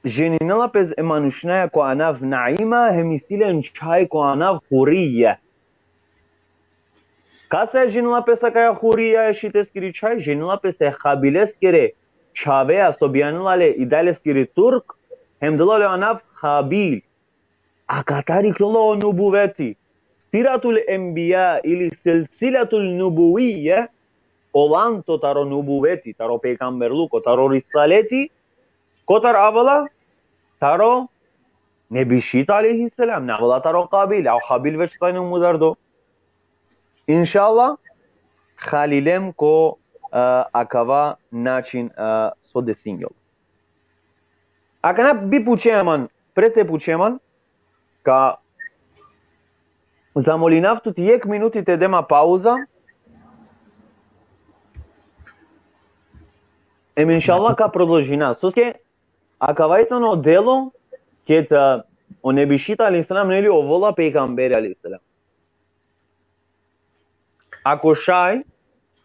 ženinela pes e manušnaja ko anav Naima, hem isi len čhaj ko anav Hurija. Kasa ženinela pes akaja Hurija e Šiteskiri čhaj? Ženinela pes e Habileskere čhaveja so bijanela le i daj leskiri Turk, hem dela le o anav Habil. Akatar ikljola o nubuveti. Siratul Enbija ili Silsilatul Nubuvije, o lanco taro nubuveti, taro pejgamberluko, taro risaleti, kotar avela? Taro Nebi Šit alejhi selam, na avela taro Habil, a o Habil več tano mudardo. Inšallah, halilem ko, e, akava način, e, so desingjol. Akana bi pučea man, pre te pučea man, ka zamolinav tut jekh minuti te de ma pauza, em inšallah ka prodolžina. Soske akava i tano delo, ked, e, o Nebešit alejhi selam, neli, ovola pejgamberi alejhi selam. Ako šaj,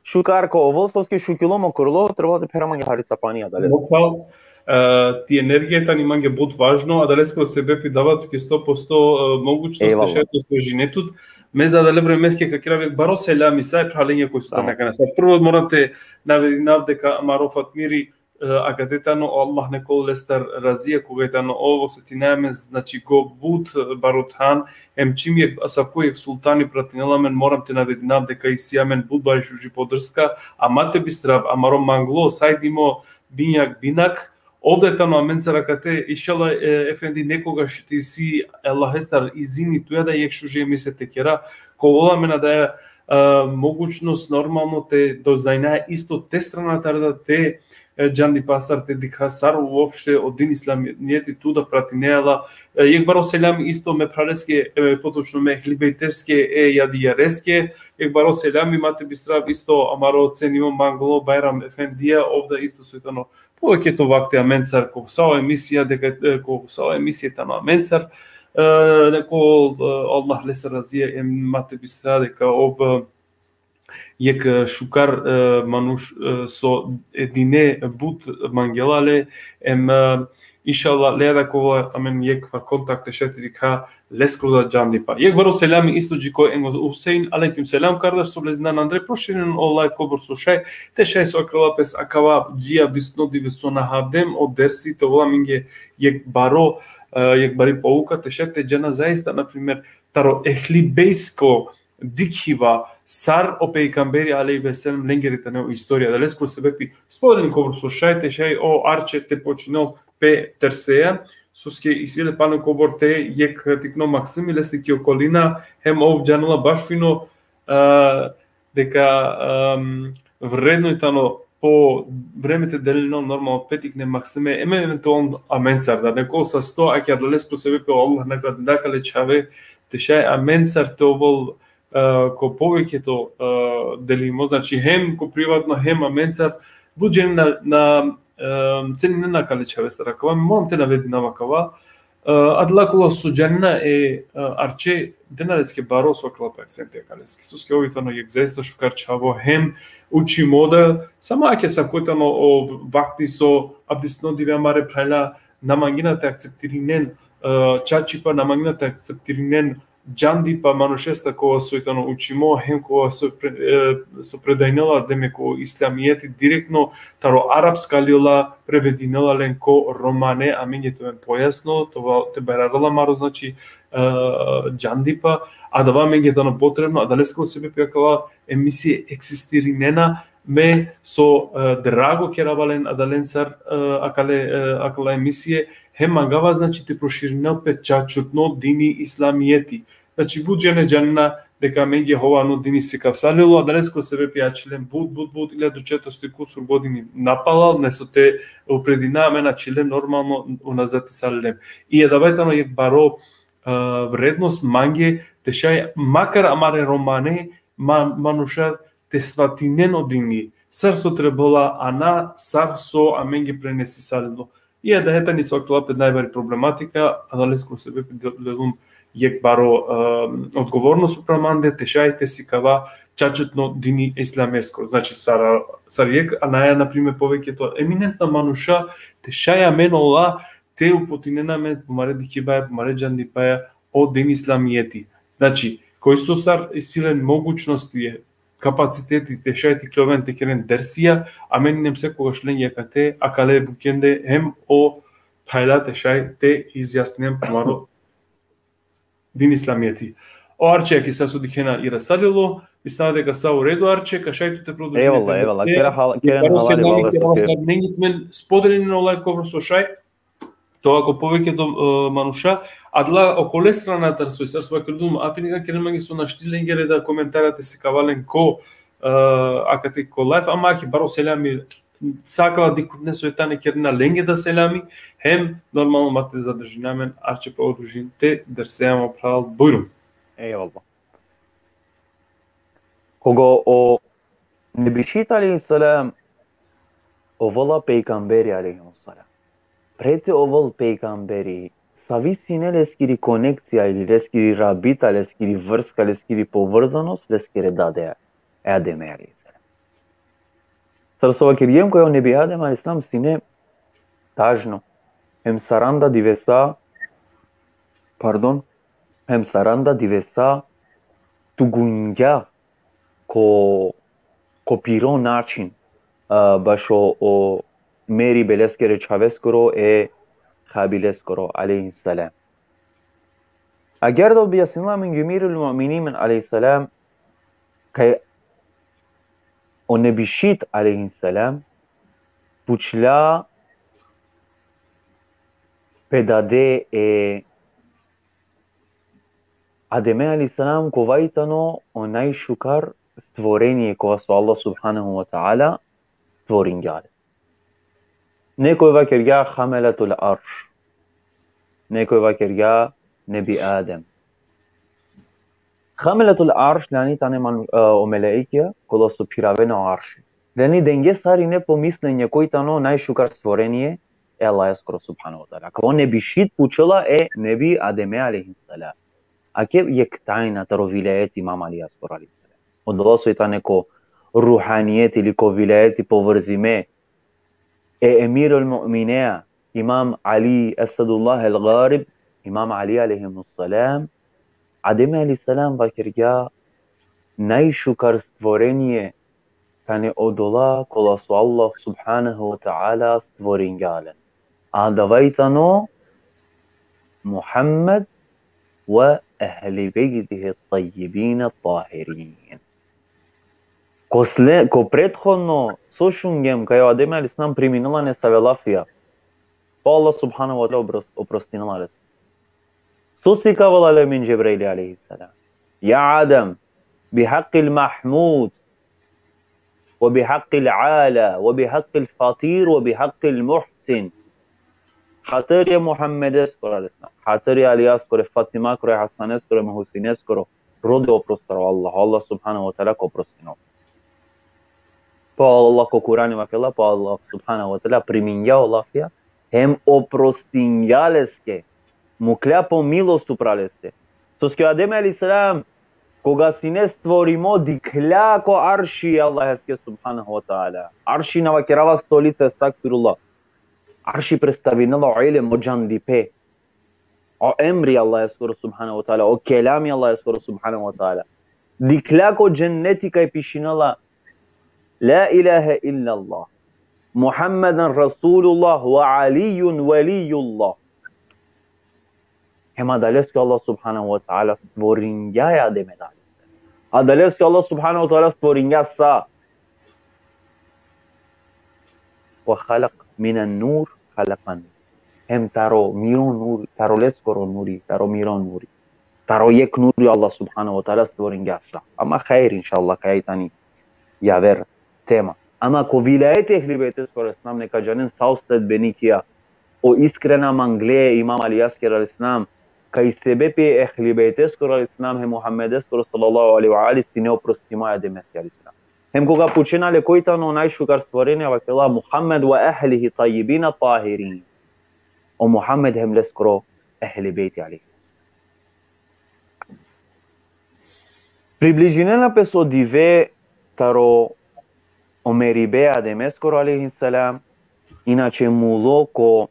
šukar ka ovel, soske šukilo mo kurlo, trebela te phera mange harica pani adale. Mokal, e, ti energija tani mange but važno, adalesko sebepi dava tuke sto posto, e, mogućnost te šaj te osvežine tut. Me za adale vremeske ka kerav jekh baro selami sa e phralenge koj su tane akana. Sa prvo moram te navedinav deka amaro Fatmiri, e, akate tano, o Allah nek ol lestar razija, koga i tano ov, osetinaja amen, znači, go but, e, baro than, em čim jekh, asavko jekh sultani pratinela amen, moram te navedinav deka isi amen but bari šuži podrška, ama te bistrav, amaro manglo, sajdimo, binjak, binak, ov da i tano amencar akate, inšallah, e, efendi, nekogaš te isi Allahestar izini tuja da jekh šuži emisija te kera, ka ovel amen adaja, e, mogućnost normalno te doznajna isto te stranatar da te, e, džandipa sar, te dikha sar uopšte o din islamijeti, tu da pratinea la, e, jekh baro selami isto me phraleske, e, potočno me ehli bejteske, e, Jadijareske, jekh baro selami, ma te bistrav isto amaro cenimo manglo Bajram efendija, ov da isto soj tano poveke to vakti amencar, ko sa o emisija, deka, e, ko sa o emisija tano amencar, e, nek ol, e, Allah lestar razija, em ma te bistrav deka ov, e, jekh, e, šukar, e, manuš, e, so edine but mangela le, em, e, inšallah, le da ka ovel amen jekh kontakt te šaj te dikha leskoro da džandipa. Jekh baro selami isto dži ko Engo Husein, alejkum selam, kardaš, so vlezindan andre, proširinen o live kobor so šaj, te šaj so akrala pes akava dži avdisutno dive so nahavdem o dersi, te ovel amenge jekh baro, e, jekh bari pouka, te šaj te džana zaista, na primer, taro ehli bejtsko dikhiba sar o pejgamberi alejhi ve sellem lengere tane o istorija. Adalesko sebepi spodelin kobor so šaj, te šaj o Arče te počinel pe terseja, soske isi le pana kobor te jekh tikno maksimi leste ki okolina, hem ov džanela baš fino, e, deka, em, vredno i tano po vreme te delinel normalno pe tikne maksime, em eventualno amencar, da nek ol sasto, ake adalesko sebepi o Allah nagradinda akale čhave, te šaj amencar te ovel, e, ko poveke to, e, delimo, znači hem ko privatno, hem amencar, but džene na, na, em, ceninena akale čhavestar. Akava moram te navedinav akava, e, adala kola so džanena e, e, Arče, dena leske baro so akrala pe akcenti akaleske. Soske ov i tano jekh zaista šukar čhavo hem učimo da, samo ake asavko tano o vakti so avdisutno dive amare phralja na mangena te akceptirinen, e, čačipa, na mangena te akceptirinen džandipa manušestar kova so i tano učimo, hem kova so pre-, e, so predajnela, demek, o islamijeti direktno taro arapska lila, prevedinela len ko romane, amenge te oven pojasno, te ovel, te bajrarela amaro, znači, e, džandipa, adava amenge tano potrebno, adalesko sebepi akala emisije egzistirinena, me so, e, drago kerava len adalencar, e, akale, e, akala emisije, hem mangava, znači, te proširinel pe čačutno dini islamijeti. Znači, but džene džanena deka amenge hovano dini sikavsalilo, adalesko sebepi ačhilen but, but, but, ilja duj šesto kusur godini napalal, neso te upredina amen, ačhilen normalno unazad isalilem. I adava i tano jekh baro, e, vrednost mange, te šaj makar amare romane, ma-, manuša te svatinen o dini, sar so trebela, a na sar so amenge prenesisalilo. I adaja tani so akrala pe najbari problematika, adalesko sebepi de-, delum jekh baro, e, odgovornost upra mande, te šaj te sikava čačutno dini islameskoro. Znači, sar, sar jekh, a naja, na primer, poveke to eminentna manuša, te šaj amen ola te uputinena amen pumare dikhibaja, pumare džandipaja o din islamijeti. Znači, koj so sar isi len mogućnosti, kapaciteti te šaj te ikljoven te keren dersija, amen inem sekogaš lenge akate, akale bukjende, hem o phralja te šaj te izjasninen pumaro din islamijeti. O Arče, ake sar so dikhena, irasalilo, mislinav deka sa u redu, Arče, ka šaj tu te prodolžine. Evala, evala, kera hal-, keren halali, valla, sar nengit men spodelinen o live kobor so šaj, to ako poveke to, e, manuša, adala okole stranatar soj, sar so vakergjum, afi neka keren mange so našti lengere da komentara te sikavalen ko, akate ko live, ama ki baro selami, sa akala dikhutne so tane kerena lenge da selami, hem normalno ma te zadržina amen, ače produžin te derseja, mo phral, bujrum. Ejvallah. Koga o Nebi Šit alejhi selam ovela pejgamberi alejhi selam. Pre te ovel pejgamberi, savi sine leskiri konekcija ili leskiri rabita, leskiri vrska, leskiri povrzanost leskere dadeja, e Ademe alejhi selam. Sar so vakergjem kaj o Nebi Adem alejhi selam sine tažno. Hem saranda divesa, pardon, hem saranda divesa tugungja ko, ko piro način, a, bašo o meribe leskere čhaveskoro e Habileskoro, alejhi selam. Agjaar da objasnila amen o Emirul Mu'minin alejhi selam, kaj o Nebi Šit alejhi selam pučla pe dade e Ademe alejhi selam kova i tano o najšukar stvorenie kova so Allah subhanehu ve teala stvoringja le. Nekoj vakergja Hameletul Arš. Nekoj vakergja Nebi Adem. Hameletul Arš, lani tane man, e, o meleikija, kola so phiravena o Arši. Lani denge sarine po mislenje koj tano najšukar stvorenie e Allaheskoro subhanehu ve teala. Kova o Nebi Šit pučela e Nebi Ademe alejhi selam. Ake jekh tajna taro vilajeti Imam Alijaskoro alejhi selam. Odola so i tane ko ruhanijeti ili ko vilajeti povrzime e Emirul Mu'minea, Imam Ali Esadullah el Gharib, Imam Ali alejhi selam, Ademe alejhi selam vakergja najšukar stvorenie tane odola kola so Allah subhanehu ve teala stvoringja len. Adava i tano Muhammed ve ehli bejtihi tajjibine tahirin. Ko sle-, ko prethodno so šungjem kaj o Adem alejhi selam priminela nesave lafija, pa Allah subhanehu ve teala opros-, oprostinela les. So sikavela le amen Džebraili alejhi selam? Ja Adem, bi hakkil Mahmud, ve bi hakkil Ala, ve bi hakkil Fatir, ve bi hakkil Muhsin. Hatiri e Muhammedeskoro alejhi selam, hatiri e Alijaskoro, Fatimakoro, Hasaneskoro, Husineskoro, rode oprost taro Allah, Allah subhanehu ve teala ka oprostinel. Pa Allah ko Kurani vakerela, pa Allah subhanehu ve teala primingja o lafija, hem oprostingja leske, mukhlja po milost upral leste. Soske Adem alejhi selam, koga sine stvorimo, dikhlja ko Arši e Allaheske subhanehu ve teala. Arši na vakerava stolica, estagfirullah. Arši predstavinela o ilm, o džandipe, o emri Allaheskoro subhanehu ve teala, o kelami Allaheskoro subhanehu ve teala. Dikhlja ko dženneti kaj pišinela: La ilahe illallah, Muhammeden Rasulullah ve Alijun Velijullah. Hem adaleske Allah subhanehu ve teala stvoringja e Ademe dali. Adaleske Allah subhanehu ve teala stvoringja sa. Ve halak minen nur halakani. Hem taro miro nuri, taro leskoro nuri, taro miro nuri, taro jekh nuri Allah subhanehu ve teala stvoringja sa. Ama hajr, inšallah, kaj i tani javer tema. Ama ko vilajeti Ehli Bejteskoro alejhi selam, neka džanen sa o sledbenikija, o iskrena mangle Imam Alijaskere alejhi selam, kaj sebepi Ehli Bejteskoro alejhi selam hem Muhammedeskoro sallallahu alejhi ve alihi sine oprostimo e Ademeske alejhi selam. Hem koga pučena le koj tano najšukar stvorenie, vakerela: Muhammed ve ehlihi tajjibine tahirin. O Muhammed hem leskoro Ehli Bejti alejhi selam. Približinena pes o dive taro o meribe Ademeskoro alejhi selam, inače mulo ko,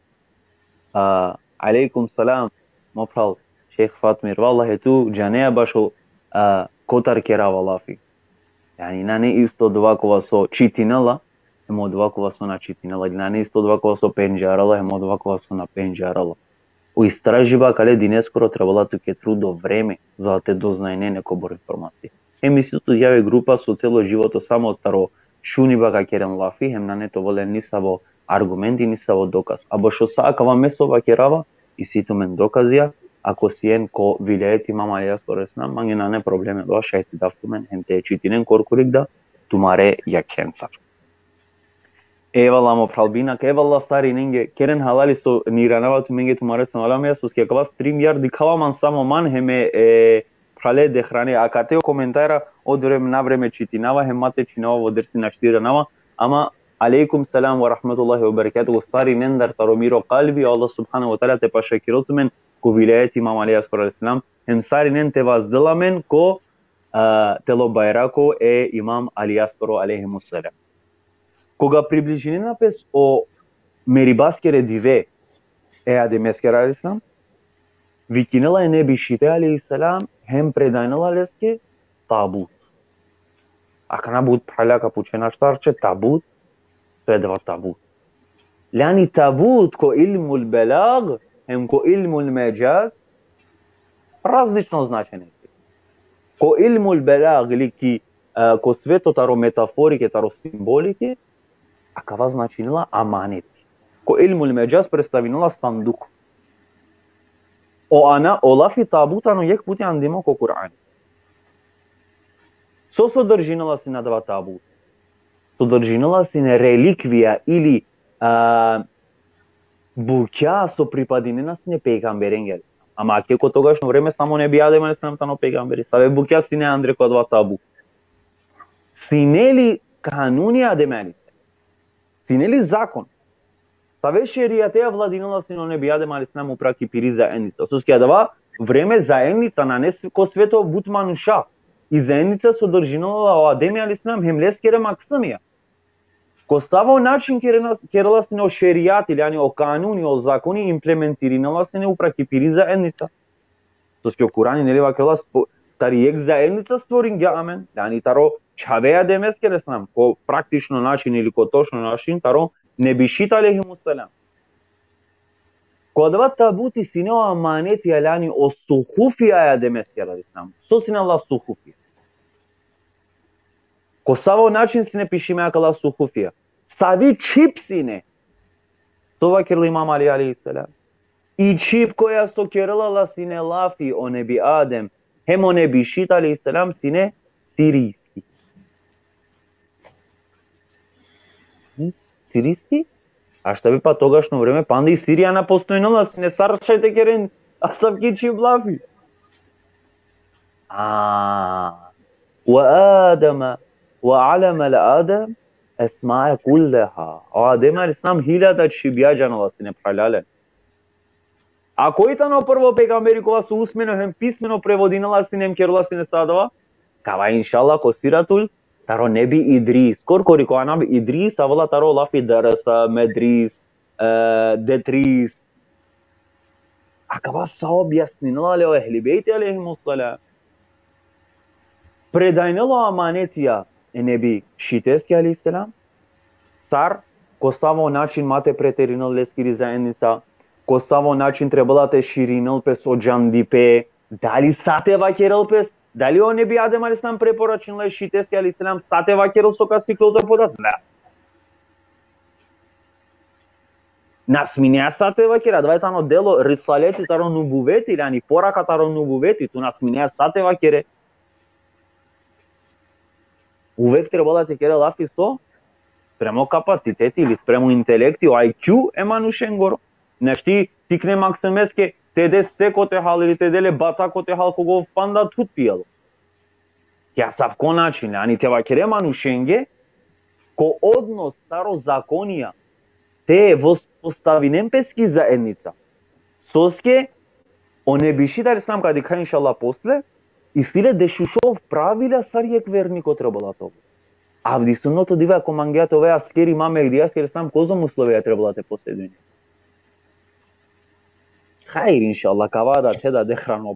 a, alejkum selam, mo phral, šejh Fatmir, vallahi tu džanea bašo, a, kotar kerava lafi. Jani nane isto dova kova so čitinela, hem odova kova so na čitinela, ili nane isto dova kova so pendžarela, hem odova kova so na pendžarela. O istražiba kale dineskoro trebela tuke trudo, vreme, za te doznajne nekobor informacija. Hem isi tu jave grupa so celo životo samo taro šuniba ka keren lafi, hem nane te ovel len nisavo argumenti, nisavo dokaz. A bašo sa akava me so vakerava, isi tumen dokazija, ako sien ko vilajeti Imam Alijaskoro alejhi selam, mange nane probleme, dova šaj te dav tumen, hem te čitinen korkori da, tumare jakhencar. Evala mo pral Binak, evala sarinenge, keren halali so na iranava tumenge tumare selamija, soske akava stream, ja, dikhava man samo man hem e, e, prale dehrane, akate o komentara, o vreme na vreme čitinava, hem ma te činava, o dersi našti iranava, ama alejkum selam ve rahmetullahi ve berekatuhu, sarinendar taro miro kalbi, Allah subhanehu ve teala te pašakirel tumen ko vilajeti Imam Ali Asgaro alejhi selam, hem sarinen te vazdel amen ko, a, telo bajrako e Imam Ali Asgaro alejhi selam. Koga približinena pes o meribaskere dive e Ademeskere alejhi selam, vikinela e Nebešite alejhi selam, hem predajnela leske tabut. Akana but prala ka pučena štar će tabut, so adava tabut. Jani tabut ko ilmul belag, hem ko ilmul medžaz, različno značenje. Ko ilmul belag ili ki, e, ko sveto taro metaforike, taro simbolike, akava značinela amaneti. Ko ilmul medžaz predstavinela sanduk. O ana, o lafi tabut tano jekh puti andimo ko Kur'an. So sodržinela sine adava tabut? Sodržinela sine relikvija ili, a, bukja so pripadinena sine pejgamberenge. Ama ake ko togašno vreme samo Nebi Adem alejhi selam tano pejgamberi. Save bukja sine andre ko adava tabut? Sine li kanuni Adem alejhi selam? Sine li zakon? Save šerijateja vladinela sine o Nebi Adem alejhi selam upra ki piri zaednica? Soske adava vreme zaednica, nane s-, ko sveto but manuša. I zaednica sodržinela o Ademi alejhi selam hem leskere maksumija. Ko savo način kerena, kerela sine o šerijati, jani o kanuni, o zakoni implementirinela sine upra ki piri zaednica. Soske o Kurani, neli, vakerela spo-, tari jekh zaednica stvoringja amen, jani taro čhave Ademeskere selam, ko praktično način ili ko točno način, taro Nebešite alejhimus selam. Ko adava tabuti sine o amaneti, jani o suhufija e Ademeskere alejhi selam. So sine la suhufija? Ko savo način sine pišime akala suhufija? Savi čhib sine? So vakerela Imam Ali alejhi selam. I čhib koja so kerela la sine lafi o Nebi Adem hem o Nebešite alejhi selam sine sirijski. Hm? Sirijski? A šta bi pa togašno vreme, panda i Sirija na postojnela sine, sar šaj te keren asavki čhib lafi? A, ve Ademe, ve alleme Ademe esmae kulleha. O Adem alejhi selam hiljada čhibja džanela sine, phralalen. A koj tano prvo pejgamberi kova so usmeno hem pismeno prevodinela sine hem kerela sine sa adava? Kava inšallah ko siratul taro Nebi Idris. Korkori ko anav Idris, avela taro lafi darasa, medris, e, detris. Akava sa objasninela le o Ehli Bejti alejhimus selam. Predajnela o amanetija e Nebešiteske alejhi selam. Sar, ko savo način ma te preterinel leskiri zaednica, ko savo način trebela te širinel pes o džandipe, dali sa te vakerel pes, dali o Nebi Adem alejhi selam preporačinela e Šiteske alejhi selam, sa te vakerel so ka siklol te podat? Na. Na sminea sa te vakere, adava tano delo risaleti taro nubuveti, jani poraka taro nubuveti, tu na sminea sa te vakere. Uvek trebela te kere lafi so? Spremo kapaciteti ili spremo intelekti, o I Q e manušengoro. Našti tikne maksumeske te de steko te hal ili te de le batako te hal, koga ov panda thut pijelo. Ki asavko način, jani te vakere manušenge, ko odnos taro zakonija, te vospostavinen pes ki zaednica. Soske o Nebešite alejhi selam, ka dikha inšallah posle, isi le dešušov pravila sar jekh verniko trebela te ovel. Avdisutno dive ako mangea te ove askeri Imam Mehdijaske alejhi selam, kozom uslovija trebela te posedujne? Hajr, inšallah, kava da te da dehran o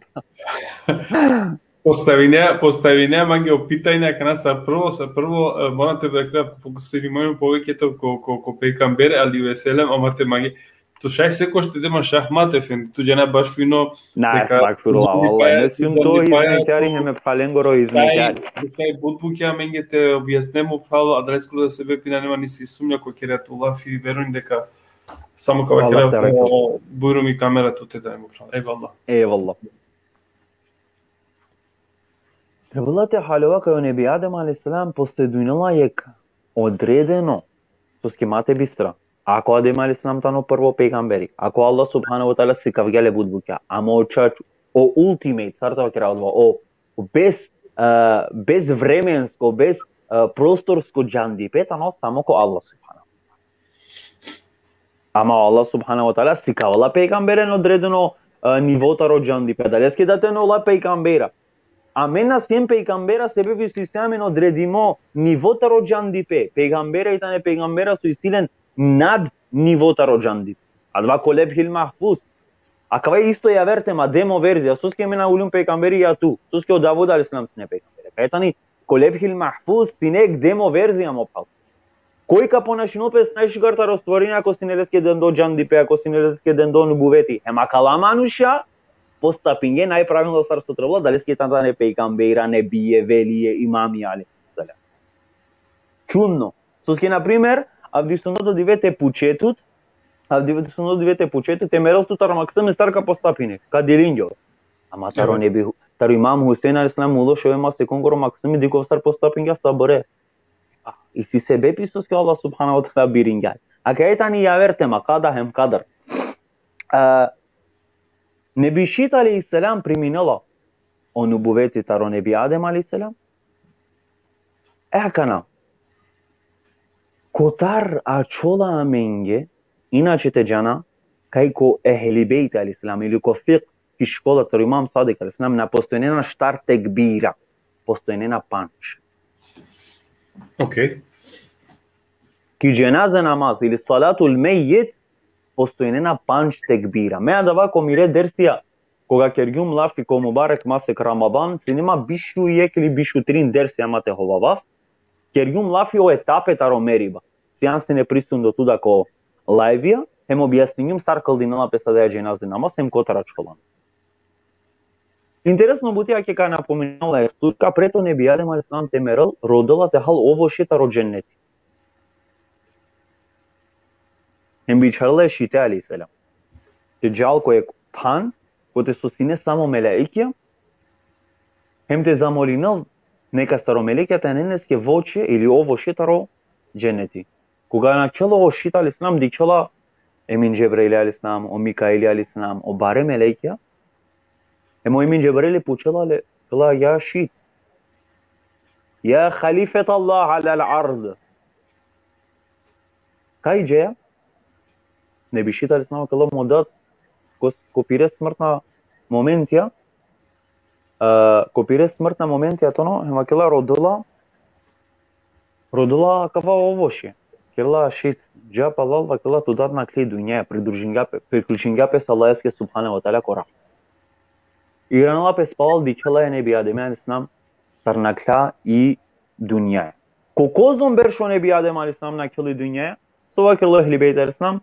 Postavinea, postavinea mange o pitanja, akana sa prvo, sa prvo, e, mora te bekra, fokusirimo poveke to ko, ko, ko pejgamber alejhi ve selam, ama te mange. Tu šaj sekoš te de man šahmat, efendi, tu džana baš fino. Na, deka estagfirullah, džandipaja, vallahi, ne sum to džandipaja, izmenkjari, ko hem e phralengoro izmenkjari. Šaj, šaj but bukja amenge te objasnemo, pravo, adaleskoro da sebepi nane man isi sumnja ko kere tu lafi, verujn deka samo ka vakera, Allah te rakhel. Bujrum, i kamera tute, dajmo, pravo. Ejvallah. Ejvallah. Trebela te haljova kaj o Nebi Adem alejhi selam posjedujnela jekh odredeno, soske ma te bistra. Ako Adem alejhi selam tano prvo pejgamberi, ako Allah subhanahu wa ta'ala sikavgja le but bukja, ama o čač, o ultimate, sar te vakera odova, o, o bez, e, bezvremensko, bez, e, prostorsko džandipe tano samo ko Allah subhanahu wa ta'ala. Ama Allah subhanahu wa ta'ala sikavela pejgamberen odredeno, e, nivo taro džandipe. Adaleske da te na ola pejgambera. Amen na siem pejgambera sebepi so isi amen odredimo nivo taro džandipe. Pejgambera i tane pejgambera so isi len nad nivo taro džandipe. Adava ko Levhil Mahfuz. Akava isto javer tema, demo verzija. Soske amen na uljum pejgamberi ja tu. Soske o Davud alejhi selam sine pejgamberi. Kaj tani ko Levhil Mahfuz sine ek demo verzija, mo phral. Koj ka ponašinel pes najšukar taro stvorenja, ako sine leske dendo džandipe, ako sine leske dendo nubuveti. Hem akala manuša postapingje najpravilno sar so trebela, adaleske tane pejgambera, nebije, velije, imami, alejhi selam. Čudno. Soske, na primer, avdisutno dive te puče tut, avdisutno dive te puče tut, te merel tut taro maksumi sar ka postapine, ka delingje. Ama taro Nebi, taro Imam Husein alejhi selam ulo šov e masekongoro maksumi, dikh ov sar postapingja, sabore. A, isi sebepi soske Allah subhanahu wa ta'ala biringja le. Akava tani javer tema, kada hem kadar. E, Nebi Šit alejhi selam priminela o nubuveti taro Nebi Adem alejhi selam. E akana, kotar ačhola amenge, inače te džana, kaj ko Ehli Bejt alejhi selam ili ko fikh, ki škola taro Imam Sadik alejhi selam, na postojnena štar tekbira, postojnena pandž. Okej. Ki dženaze namaz ili salatul mejjit, postojnena pandž tekbira. Me adava ko mire dersija, koga kergjum lafi ko mubarek masek Ramadan, sine ma biš u jekh ili biš u trin dersi ama te hovavav, kergjum lafi o etape taro meriba. Sian sine prisutno tuda ko lajvija, hem objasningjum sar kldinela pes adaja dženaze namaz, hem kotar ačhola. Interesno buti, ake ka napominela e Turka, pred o Nebi Adem alejhi selam te merel, rodela te hal ovoši taro dženneti. Hem bičharela e Šite alejhi selam te džal ko jekh than, kote so sine samo melaikja, hem te zamolinel nekas taro melaikja te anen leske voće ili ovoši taro dženneti. Koga nakhela o Šit alejhi selam, dikhela Emin Džebrail alejhi selam, o Mikail alejhi selam, o bare melaikja. Hem o Emin Džebrail pučela le, kela: Ja Šit, ja halifet Allah alal ard, kaj džeja? Nebi Šit alejhi selam kela: Mo dad, ko, ko pire smrtna momentija, e, ko pire smrtna momentija tano, hem vakela: Rodela, rodela akava ovoši. Kela: Šit, dža palal, vakela, to dad nakhle i dunjaja, pridružingja pe, priključingja pes Allaheske subhanahu wa ta'ala ko rahmet. Iranela pes palal, dikhela e Nebi Adem alejhi selam sar nakhla i dunjaja. Ko kozom berš o Nebi Adem alejhi selam nakhela i dunjaja? So vakerela o Ehli Bejt alejhi selam,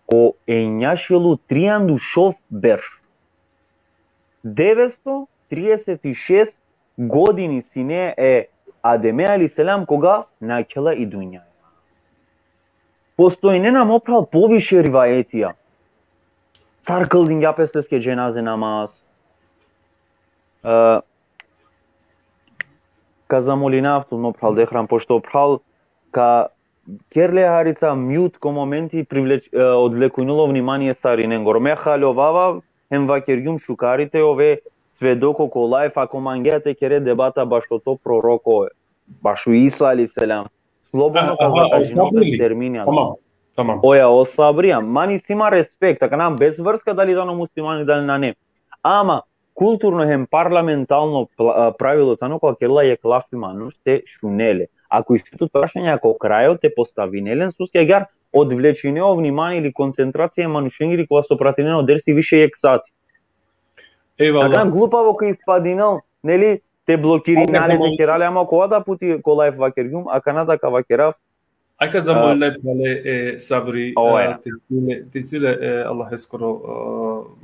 ko enjašel u trianda u šov berš. Devetsto trideset i šest godini sine e Ademe alejhi selam koga nakhela i dunjaja. Postojnena, mo phral, poviše rivajetija. Sar kldingja pes leske dženaze namaz. E, ka zamolinav tut, mo phral Dehran, pošto phral ka ker le harica mute ko momenti, privleč-, e, odvlekujnela o vnimanie sarinengoro. Me haljovava, hem vakergjum šukar i te ove svedoko ko lajv, ako mangea te kere debata bašo to proroko, bašo Isa alejhi selam. Slobodno ka zakažinel pes terminija. Tamam, tamam. Oja, o Sabrija, man isi ma respekt, akana bez vrska dali tano muslimani, dali nane. Ama kulturno hem parlamentarno pla-, a, pravilo tano, koga kerela jekh lafi manuš, te šune le. Ako isi tut prašanja ko krajo, te postavine len, soske agjaar odvlečine o vnimanie ili koncentracija e manušengiri kola so pratinena o dersi više jekh sati. Ejvallah. Akana glupavo ka ispadinel, neli, te blokirina le, te kera le, ama koga da puti ko lajv vakergjum, akana da ka vakerav, Aj ka zamolinav, phrale, e Sabri, e, te isi le, te isi le, e, Allaheskoro, e,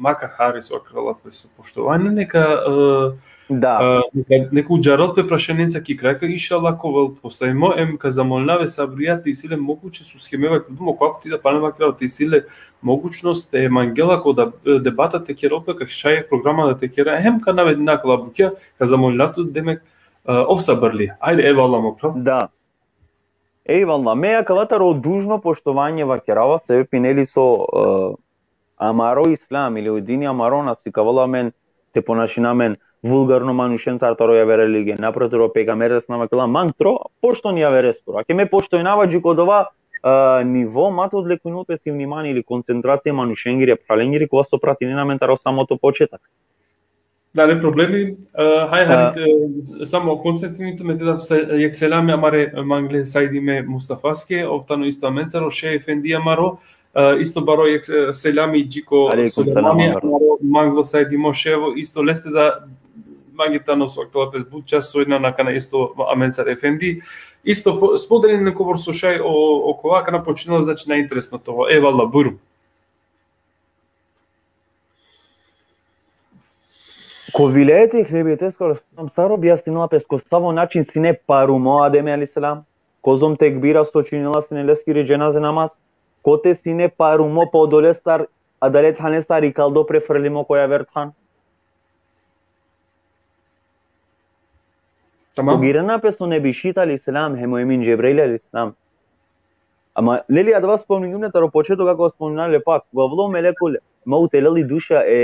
makar hari so kerela pes poštovanje, neka, e, da, e, neka, neka udžarel pe prašanenca ki kraj, ka inšallah ka ovel postavimo, em ka zamolinav e Sabrija te isi le moguće, soske me vakergjum, koga ti da pana vakerava, te isi le mogućnost te mangela ko da, e, debata te kerel pe, ka šaj programa da te kera, hem ka navedina akala bukja, ka zamolinav tut, demek, E, ov sabirli. Ajde, evallah, mo phral. Da. Ejvallah, me akava taro dužno poštovanje vakerava, sebepi neli so, e, amaro islam ili o dini amaro na sikavela amen te ponašina amen vulgarno manušencar taro javere religije. Naprotiv, o pejgamberi sallallahu alejhi ve sellem vakela: mang tro pošton javereskoro. Ake me poštojnava dži ko dova, e, nivo, ma te odlekujnel pes i vnimani ili koncentracija manušengiri, phralengiri, kova so pratinena amen taro samoto početak. Da, ne problemi. E, haj, A. haj, e, samo koncentrujte me te dav se-, jekh selami amare mangle Saidime Mustafaske, ov tano isto amencar, o šej efendi amaro, e, isto baro jekh, e, selami dži ko Alejkum selam, Sulejmani, amaro. Amaro manglo Saidimo ševo, isto leste da mange tano so akala pe but čas so ina akana isto amencar efendi. Isto po-, spodelinen kobor so šaj o, okova, akana počinela, znači, najinteresno to. Evallah, bujrum. Ko vilajeti Ehli Bejteskoro sar objasninela pes ko savo način sine parumo Ademi alejhi selam, kozom tekbira so činela sine leskiri dženaze namaz, kote sine parumo, pa odolestar, adale thanestar ikaldo, prefrlimo ko javer than. Tamam. Ko girena pes o Nebi Šit alejhi selam hem o Emin Džebrail alejhi selam. Ama, neli, adava spomningjum le taro početok, kako spomnina le pak, ko avlo melekul mevt te lel i duša e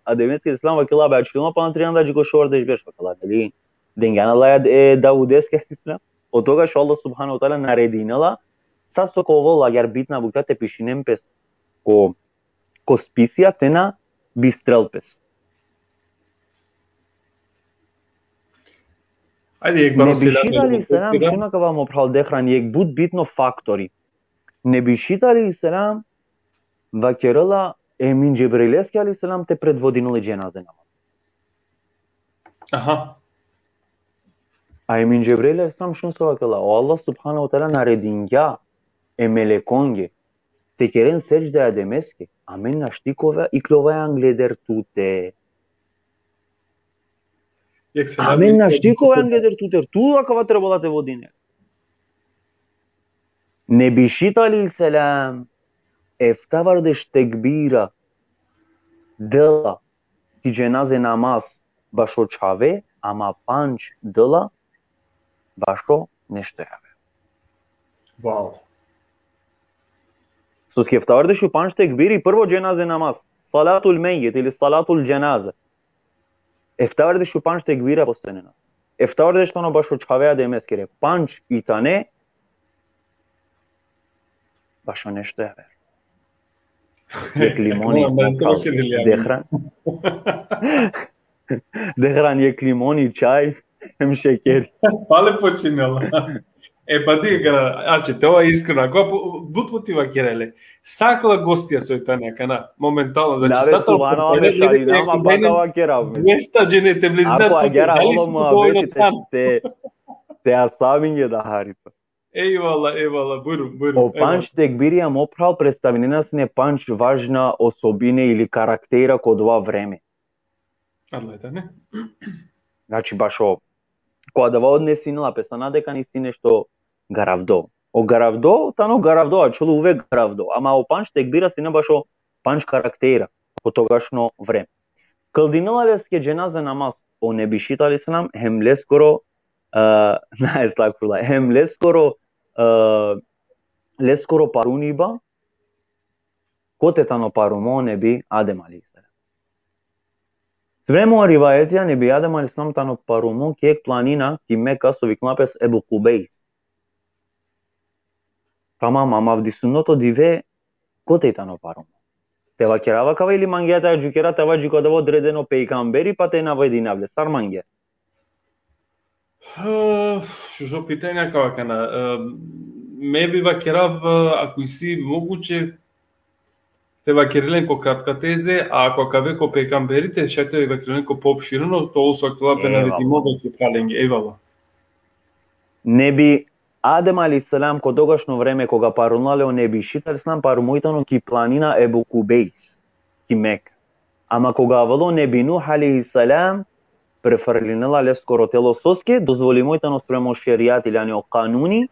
Ademeske alejhi selam, vakela: be, ačhilo pana trijanda dži ko šovardeš berš, vakela, neli, dengjan la e Davudeske alejhi selam. Od togaš o Allah subhanahu ve teala naredinela sa so ka ovel agjaar bitna bukja te pišinen pes ko, ko spisija, te na bistrel pes. Ajde, jekh baro Nebi Šit selami. alejhi selam, šun akava, mo phral Dehran, jekh but bitno faktori. Nebi Šit alejhi selam vakerela e Emin Džebraileske alejhi selam te predvodinel i dženaze namaz. Aha. A Emin Džebrail alejhi selam, šun so vakerela: o Allah subhanahu ve teala naredingja e melekonge te keren sedžda e Ademeske, amen našti ka ova-, iklovaja angleder tute. Jekh selami. Amen našti ka ova angleder tute, tu akava trebela te vodine. Nebi Šit alejhi selam eftavardeš tekbira dela ki dženaze namaz bašo čhave, ama pandž dela bašo nešto javer. Wow. Soske eftavardeš u pandž tekbiri prvo dženaze namaz, salatul mejjit ili salatul dženaze. Eftavardeš u pandž tekbira postojnena. Eftavardeš tano bašo čhave Ademeskere, pandž i tane bašo nešto javer. Jekh limoni, Tamam, ben mo phral, to şekilde yani. Dehran. Dehran, jekh limoni, čaj, hem šekeri. Pale počinela. E, pa di, kana, ače, te ova iskreno, ako pu-, but puti vakerele. Sa akala gostija soj tane akana, momentalno, znači, Nave, sa to subhanallah, me šalina, ama baka vakerav me. Dvesta džene te blizina Ako tu, agjaar dali avalo si dovoljno muhabeti, te, than? te, te asavinge da harita. Ejvallah, ejvallah, bujrum, bujrum. O pandž tekbirija, mo phral, predstavinena sine pandž važna osobine ili karaktera ko dova vreme. Allah da ne. Znači, bašo, ko adava odnesinela pe, sa na deka nisi nešto garavdo. O garavdo, tano garavdo, ačhilo uvek garavdo. Ama o pandž tekbira sine bašo pandž karaktera ko togašno vreme. Kldinela leske dženaze namaz o Nebi Šit alejhi selam, hem leskoro, e, na, estagfirullah, hem leskoro, e, leskoro paruniba, kote tano parumo Nebi Adem alejhi selam. Spremo rivajetija, Nebi Adem alejhi selam tano parumo ki jekh planina ki Meka so viknela pes Ebu Kubejs. Tamam, ama avdisutno to dive, kote tano parumo? Te vakerava kava ili mangea te adžukera te ava dži ko adava odredeno pejgamberi, pa te navedinav le? Sar mangea? E, šužo pitanje akava kana. E, me bi vakerav, e, ako isi moguće, te vakerel len ko kratka teze, a ako akava ko pejgamberite, šaj te vakerel len ko poopšireno, to so akala pe navedimo, da će phralenge. Ejvallah. Nebi Adem alejhi selam, ko togašno vreme, koga parunela le o Nebi Šit alejhi selam, parumo i tano ki planina Ebu Kubejs, ki Meka. Ama koga avela o Nebi Nuh alejhi selam, prefrlinela leskoro telo, soske dozvolimo i tano spremo šerijat, ili, jani, o kanuni,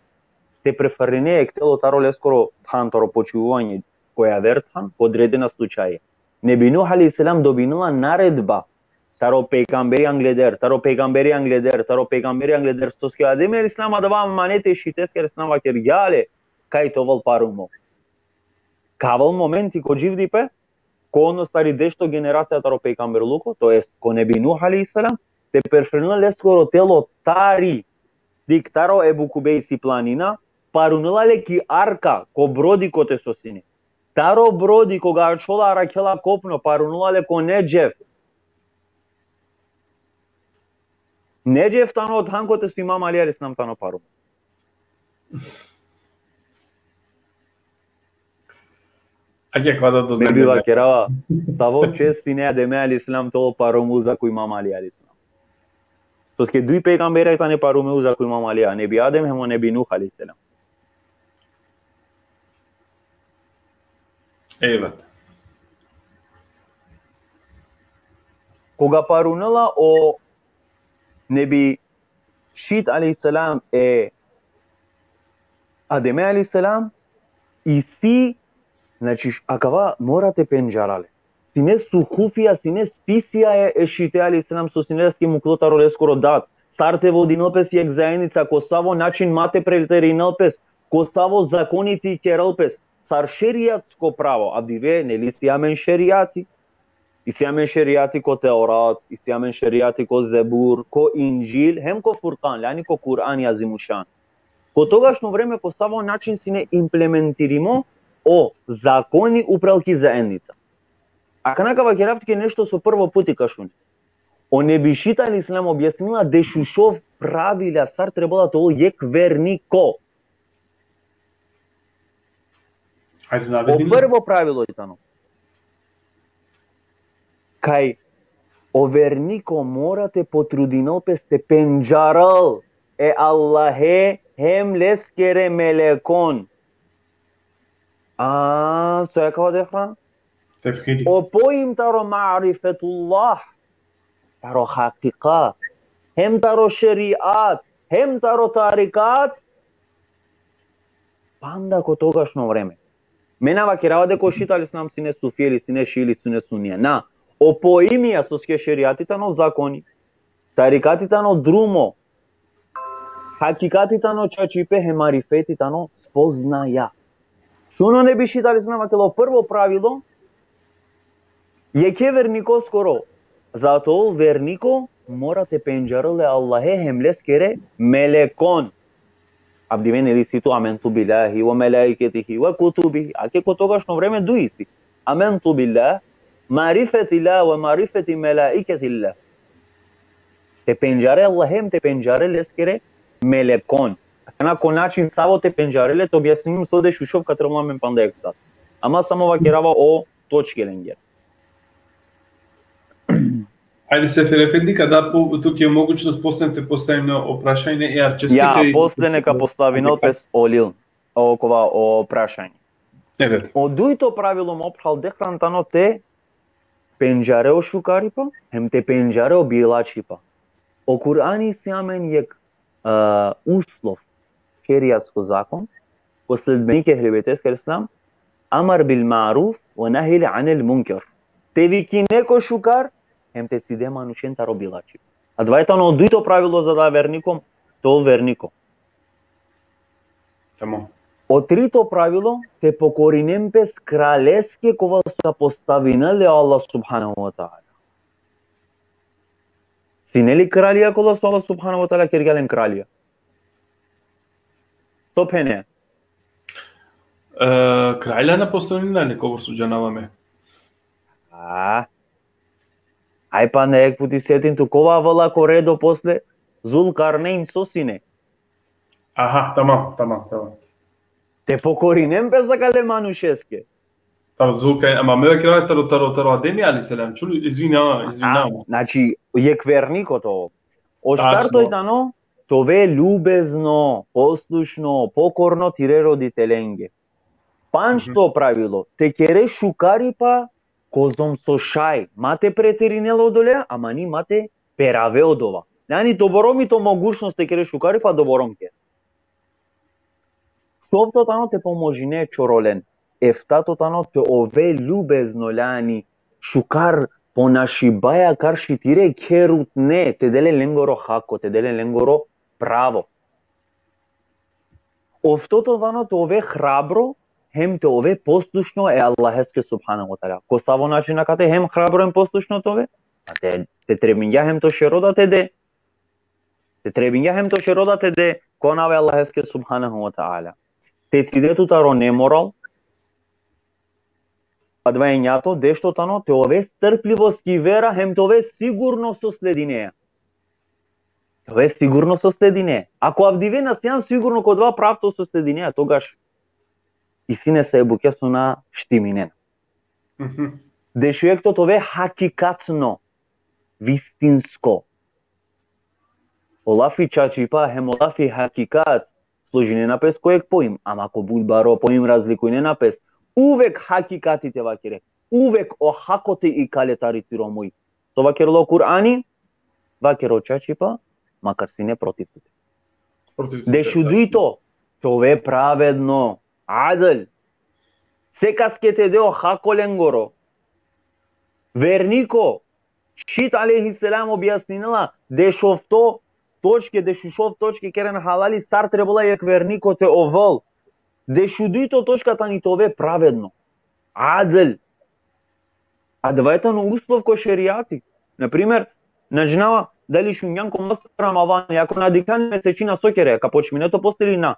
te prefrline jekh telo taro leskoro than, taro počivuvanje ko javer than, ko odredena slučaja. Nebi Nuh alejhi selam dobinela naredba Taro pejgamberi angleder, taro pejgamberi angleder, taro pejgamberi angleder. Soske Ademi alejhi selam adava amaneti e Šites alejhi selam vakergja le kaj te ovel parumo. Ka avel momenti ko dživdipe, ko ono tari dešto generacija taro pejgamberluko, to jest ko Nebi Nuh alejhi selam, te perfrinel leskoro telo tari, dik taro Ebu Kubejsi planina, parunela le ki arka, ko brodi kote so sine. Taro brodi, koga ačhola arakhela kopno, parunela le ko Nedžef. Nedžef tano than kote so Imam Ali alejhi selam tano parumo. Ake kvada to Me bi znanje. Vakerava, savo čest sine Ademe alejhi selam te ovel parumo uza ko Imam Ali alejhi selam. Soske duj pejgambera tane parume uza ko Imam Ali, a Nebi Adem hem o Nebi Nuh alejhi selam. Ejvat. Koga parunela o Nebi Šit alejhi selam e Ademe alejhi selam, isi, znači, akava mora te pendžara le. Sine suhufija, sine spisija e, e Šite alejhi selam, so sine leske muklo taro leskoro dad. Sar te vodinel pes jekh zaednica, ko savo način ma te preterinel pes, ko savo zakoni te ikerel pes, sar šerijatsko pravo, avdive, neli, isi amen šerijati. Isi amen šerijati ko Teurat, isi amen šerijati ko Zebur, ko Indžil, hem ko Furkan, lani ko Kur'ani Azimušan. Ko togašno vreme, ko savo način sine implementirimo o zakoni upral ki zaednica. Akana ka vakerav tuke nešto so prvo puti ka šune. O Nebi Šit alejhi selam objasnila dešušov pravila sar trebela te ovel jekh verniko. Ajde, o navedi. Prvo pravilo i tano. Kaj o verniko mora te potrudinel pes te pendžarel e Allahe hem leskere melekon. A, so akava, Dehran? Tevhidi. O poim taro marifetullah, taro hakikat, hem taro šerijat, hem taro tarikat, panda ko togašno vreme. Me na vakerava deka o Šit alejhi selam sine sufi ili sine ši ili sine sunija. Na. O poimija, soske šerijati tano zakoni. Tarikati tano drumo. Hakikati tano čačipe, hem marifeti tano spoznaja. Šun o Nebi Šit alejhi selam, akava prvo pravilo, jekhe vernikoskoro, za te ovel verniko, mora te pendžarel e Allahe hem leskere melekon. Avdive neli isi tu amentu billahi ve melaiketihi ve kutubihi. Ake ko togašno vreme duj isi. Amentu billah, marifetillah ve marifeti melaiketillah. Te pendžare Allahe hem te pendžare leskere melekon. Akana ko način savo te pendžare le, te objasninav so dešušov, ka trebela amen panda jekh sat. Ama samo vakerava o točke lengere. Ajde, Sefer Efendi, kada po-, tuke mogućnost posle te postavim o prašanje, e, ar čestite. Ja, posle neka postavinel pes o lil, okova, o prašanje. Evet. O dujto pravilo, mo phral Dehran, tano te pendžare o šukaripa, hem te pendžare o bilačipa. O Kur'ani isi amen jekh, e, uslov, šerijatsko zakon, o sledbenike Ehli Bejteske alejhi selam, amar bil maruf ve nehi anil munker. Te vikine ko šukar, hem te cide manušen taro bilačipa. Adava i tano o dujto pravilo za da verniko, te ovel verniko. Tamam. O trito pravilo, te pokorinen pes kraljeske kova so postavinel e Allah subhanahu ve teala. Sine li kralja kola so Allah subhanahu ve teala kergja len kralja? So phene? E, kralja na postavina nikobor so džanava me. A, aj pa na jekh puti setin tu, kova avela ko redo posle, Zulkarnein so sine? Aha, tamam, tamam, tamam. Te pokorinen pes akale manušeske. Taro Zulkarnein, ama me vakerava taro, taro, taro Ademi alejhi selam. Čuli, izvini, a, izvini. A, znači, jekh verniko te ovel. O štarto i tano, te ove ljubezno, poslušno, pokorno tire roditelenge. Pandžto pravilo, te kere šukaripa kozom so šaj, ma te preterinel odolea, ama ni ma te perave odova. Jani, doborom i to mogućnost te kere šukaripa, doborom kere. Šovto tano, te pomožine čorolen. Eftato tano, te ove ljubezno, jani, šukar ponašibaja karši tire kherutne, te dele lengoro hako, te dele lengoro pravo. Oftoto tano te ove hrabro, hem te ove poslušno e Allaheske subhanehu ve teala. Ko savo način akate hem hrabro hem poslušno te ove? A te, te trebingja hem to šero da te de. Te trebingja hem to šero da te de, ko anav e Allaheske subhanehu ve teala. Te cide tutar o nemoral, adava enjato, dešto tano, te ove strpljivost ki vera, hem te ove sigurno so sledinea. Te ove sigurno so sledinea. Ako avdive na sian sigurno ko adava pravco so sledinea, togaš isi nesave bukja so na štiminena. Mhm. Dešujekto te ove hakikatno, vistinsko. O lafi čačipa, hem o lafi hakikat, složinena pes ko jekh poim, ama ko but baro poim razlikujnena pes. Uvek hakikati te vakere. Uvek o hako te ikale tari tiro muj. So vakerela o Kur'ani, vakere o čačipa, makar sine protiv tute. Protiv tute, da. Dešudujto, te ove pravedno, adl. Sekaske te de o hako lengoro. Verniko, Šit alejhi selam objasninela, dešofto točke, dešušov točke keren halali, sar trebela jekh verniko te ovel. Dešudujto točka tani te ove pravedno. Adl. Adava tano uslov ko šerijati. Na primer, na džanava dali šungjan ko masek Ramadan, ako na dikhan mesečina, so kere, ka počmine to post ili na?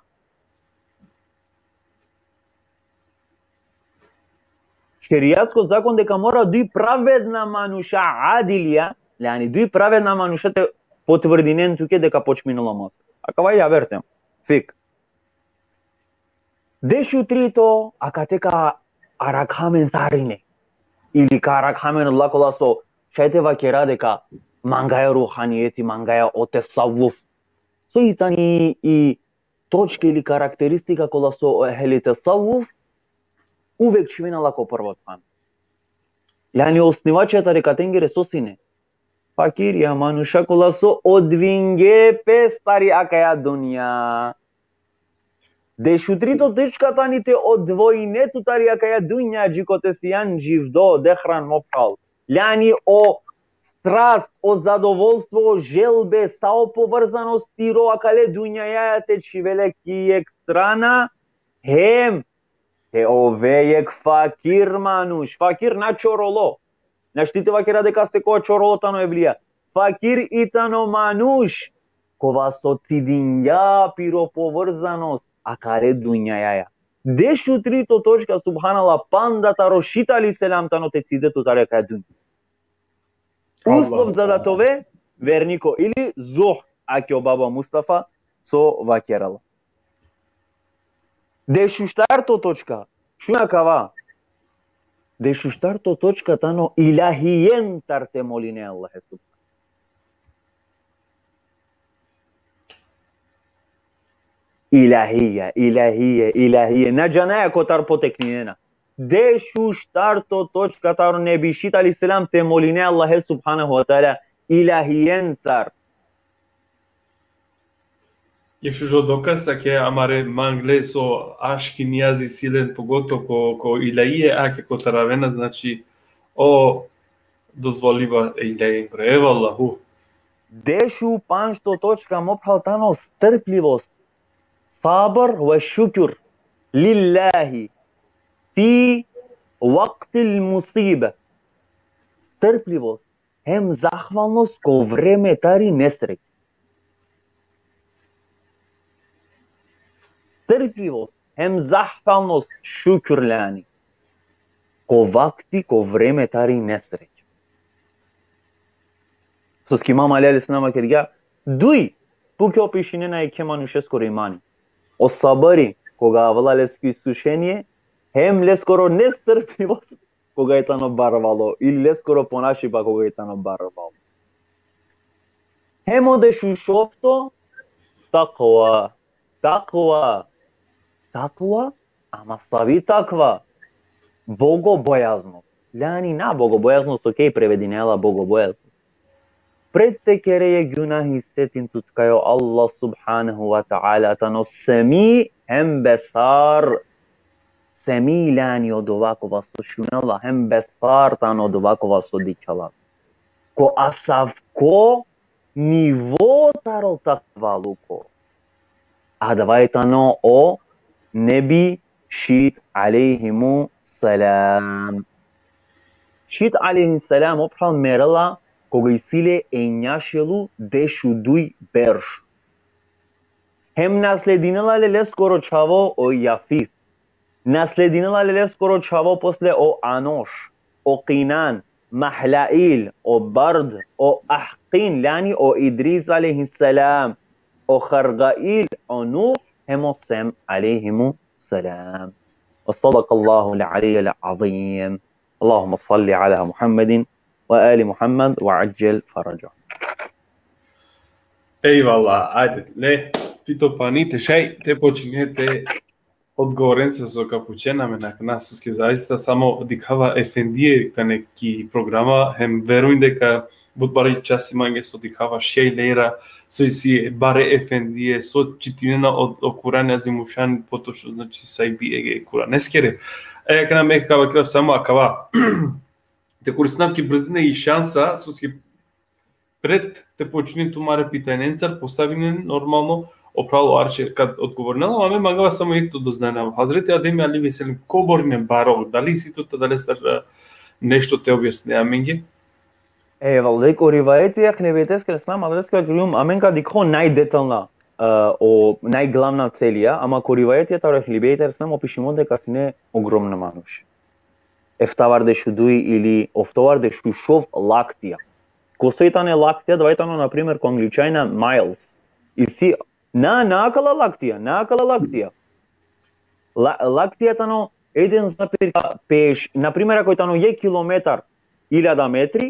Šerijatsko zakon deka mora duj pravedna manuša, adilija, jani duj pravedna manuša te potvrdinen tuke deka počminela masek. Akava javer tema. Fik. Dešutrito, akate ka arakha amen sarine. Ili ka arakha amen ola kola so šaj te vakera deka mangaja ruhanijeti, mangaja o tesavuf. So i tani i točke ili karakteristika kola so o ehli tesavuf uvek čhivena la ko prvo than. Jani osnivačija tari katengere so sine? Fakirija, manuša kola so odvinge pes tari akaja dunja. Dešutrito točka tani te odvojine tu tari akaja dunja, dži kote sian dživdo, dehran, mo phral. Jani o strast, o zadovolstvo, o želbe, sa o povrzanost tiro akale dunjaja te čhive le ki jekh strana, hem te ove jekh fakir manuš, fakir, na čorolo. Našti te vakera deka sekova čorolo tano evlija. Fakir i tano manuš kova so cidingja piro povrzanost akale dunjaja. Dešutrito točka, subhanallah, panda taro Šit alejhi selam tano te cide tu tari akaja dunja. Uslov za da te ove verniko ili zuhd, ake o baba Mustafa so vakerela. Dešuštarto točka, šun akava. Dešuštarto točka tano ilahijencar te moline Allahe subhanahu. Ilahije, ilahije, ilahije. Na džanaja kotar potekninena. Dešuštarto točka taro Nebi Šit alejhi selam te moline Allahe subhanahu ve teala ilahijencar. Jekh šužo dokaz, ake amare mangle so aški nijazi silen pogotovo ko, ko ilahije, ake kotar avena, znači, o dozvoliba e ilahijengo. Evallahu. Dešupandžto točka, mo phral, tano strpljivost. Sabr ve šukr lillahi fi vaktil musibe. Strpljivost hem zahvalnost ko vreme tari nesreće. Strpljivost hem zahvalnost, šukr lani, ko vakti, ko vreme tari nesreće. Soske Imam Ali alejhi selam vakergja, duj pukja opišinena jekhe manušeskoro imani. O sabri, koga avela lesko iskušenie, hem leskoro nestrpljivost, koga i tano barvalo, ili leskoro ponašiba koga i tano barvalo. Hem o dešušovto, takva, takva, takva, ama savi takva? Bogobojaznost. Lani, na bogobojaznost, okej, prevedinela bogobojaznost. Pred te kere jekh gunahi, setin tut kaj o Allah subhanahu ve teala tano Semi hem Besar. Semi lani odova kova so šunela, hem besar tano odova kova so dikhela. Ko asavko nivo taro takvaluko. Adava i tano o Nebi Šit alejhimu selam. Šit alejhi selam, o phral, merela koga isi le enja šel u dešuduj berš. Hem nasledinela le leskoro čhavo o Jafis. Nasledinela le leskoro čhavo posle o Anoš, o Kinan, Mahlail, o Bard, o Ahkin, lani o Idris alejhi selam, o Hargail, o Nuh, hem o Sem alejhimu selam. Ve sadakallahu l-aliyyul azim. Allahumme salli ala Muhammedin ve ali Muhammed ve ađđel farađahum. Ejvallah, ajde, le, ti to pani te šaj, te počinje te odgovorenca so ka pučena amen akana, soske zaista samo dikhava efendije tane ki programa, hem verujin deka but bari časti mange so dikhava šaj lera, so isi bare efendije, so čitinena o, o Kurani Azimušan, potočno, znači, sahibi e, e Kuraneskere. E, akana me ka vakerav samo akava. Te koristinav ki brzina i šansa, soske pred te počinin tumare pitajnencar, postavinen normalno, o phral o Arče kad odgovorinela, a me mangava samo jekh te doznajnav. Hazreti Ademi alejhi selam kobor ine baro, dali isi tut adalestar, e, nešto te objasnine amenge? Ejvallah, dek o rivajeti e Ehli Bejteskere selam, adaleske vakergjum, amen ka dikho najdetalna, e, o najglavna celija, ama ko rivajeti taro Ehli Bejteskere selam, o pišimo deka sine ogromna manuš. Eftavardeš u duj ili oftovardešušov laktija. Ko so i tane laktija, adava i tano, na primer, ko angličanja miles. Isi, na, na akala laktija, na akala laktija. La, laktija tano eden zapirka peš, na primer, ako i tano jekh kilometar, iljada metri,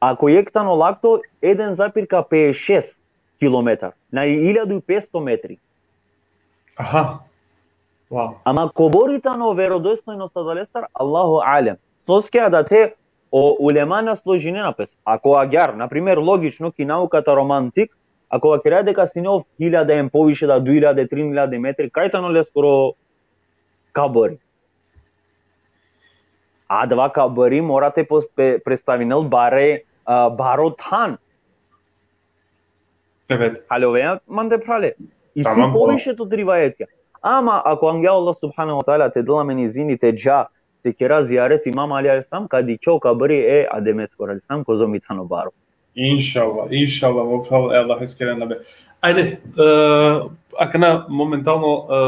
ako jekh tano lakto, eden zapirka pešest kilometar, na iljadu i petsto metri. Aha. Wow. Ama kobor i tano verodostojnost adalestar, Allahu alem. Soske adate o ulema na složinena pes. Ako agjar, na primer, logično, ki nauka taro mantik, ako vakera deka sine ov hiljada em poviše da duj iljade, trin iljade metri, kaj tano leskoro kabori? Adava kabori mora te pos-, pe-, predstavinel bare, a, baro than. Evet. Haljoveja mande, phrale. Isi, tamam, poviše tut rivajetja. Ama ako angja Allah subhanehu ve teala te del amen izini te dža, te kera zijaret Imam Ali alejhi selam, ka dikhe o kabori e Ademeskoro alejhi selam, kozom i tano baro. Inšallah, inšallah, mo phral, e Allaheskere nabe. Ajde, e, akana momentalno, e,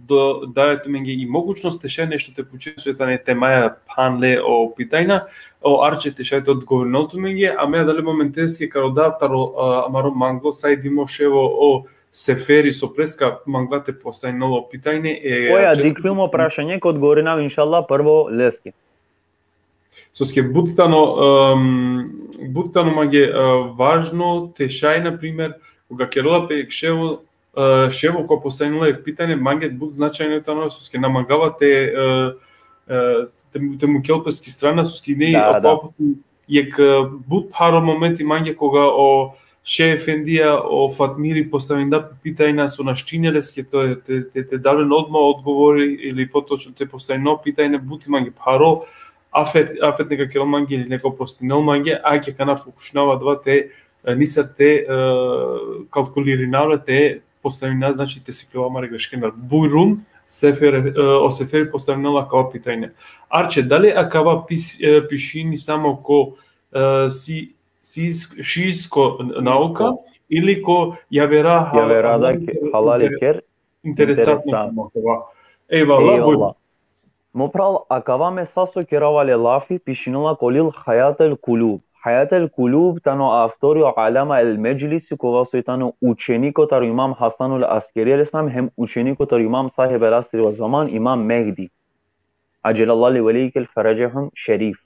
do, daja tumenge i mogućnost te šaj nešto te pučen so i tane temaja phanle o pitajna, o Arče te šaj te odgovorinel tumenge, a me adale momenteske ka rodav taro, e, amaro manglo Said Dimoševo o Seferi so preska mangla te postavinen o pitajne, e, oja, Arče, dikhlum o prašanje, ka odgovorinav inšallah prvo leske. Soske but tano, em, but tano mange, e, važno te šaj, na primer, koga kerela pe jekh ševo, e, ševo ko postavila jekh pitanje, mange but značajno tano, soske na mangava te, e, e, te, te mukel peski strana, soske ne, da, da, jekh, e, but pharo momenti mange koga o Šeh efendija, o Fatmiri postavinda pitanja so našti ine leske te, te, te, te dal len odma odgovori ili potočno te postavino pitanje, but i mange pharo, afet, afet neka kerel mange ili neka oprostinel mange, ake akana pokušinava adava te, e, nisar te, e, kalkulirinav le, te postavina, znači, te sikljova amare greškendar. Bujrum, Sefer, e, o Seferi postavinela akava pitanje. Arče, dali akava pis-, e, pišini samo ko, e, si, si, šiitsko nauka ili ko javera, javera da ke-, halali inter-, ker-, interesantno, interesantno. Ejvallah, bujrum. Mo phral, akava me sa so kerava le lafi, pišinela ko lil Hajat el Kulub. Hajat el Kulub tano avtori o Alama el Medžlisi, kova so i tano učeniko taro Imam Hasanul Askeri alejhi selam, hem učeniko taro Imam Sahib el Asri ve Zaman, Imam Mehdi. Ađelallahu li velihi el feređehum šerif.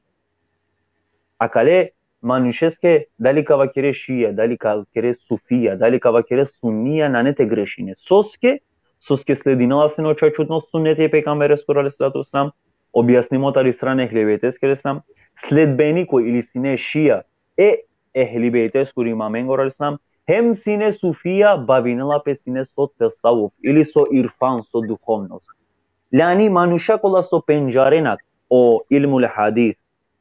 Akale manušeske, dali ka vakere šija, dali ka vakere sufija, dali ka vakere sunija, nane te grešine. Soske, soske sledinela sine o čačutno sunneti e pejgambereskoro alejhi salatu ve selam, objasnimo tari strana Ehli Bejteskere selam, sledbeniko ili sine šija e Ehli Bejteskoro imamengoro alejhi selam, hem sine sufija, bavinela pe sine so tesavuf, ili so irfan, so duhovnost. Lani manuša kola so pendžarena o ilmul hadis,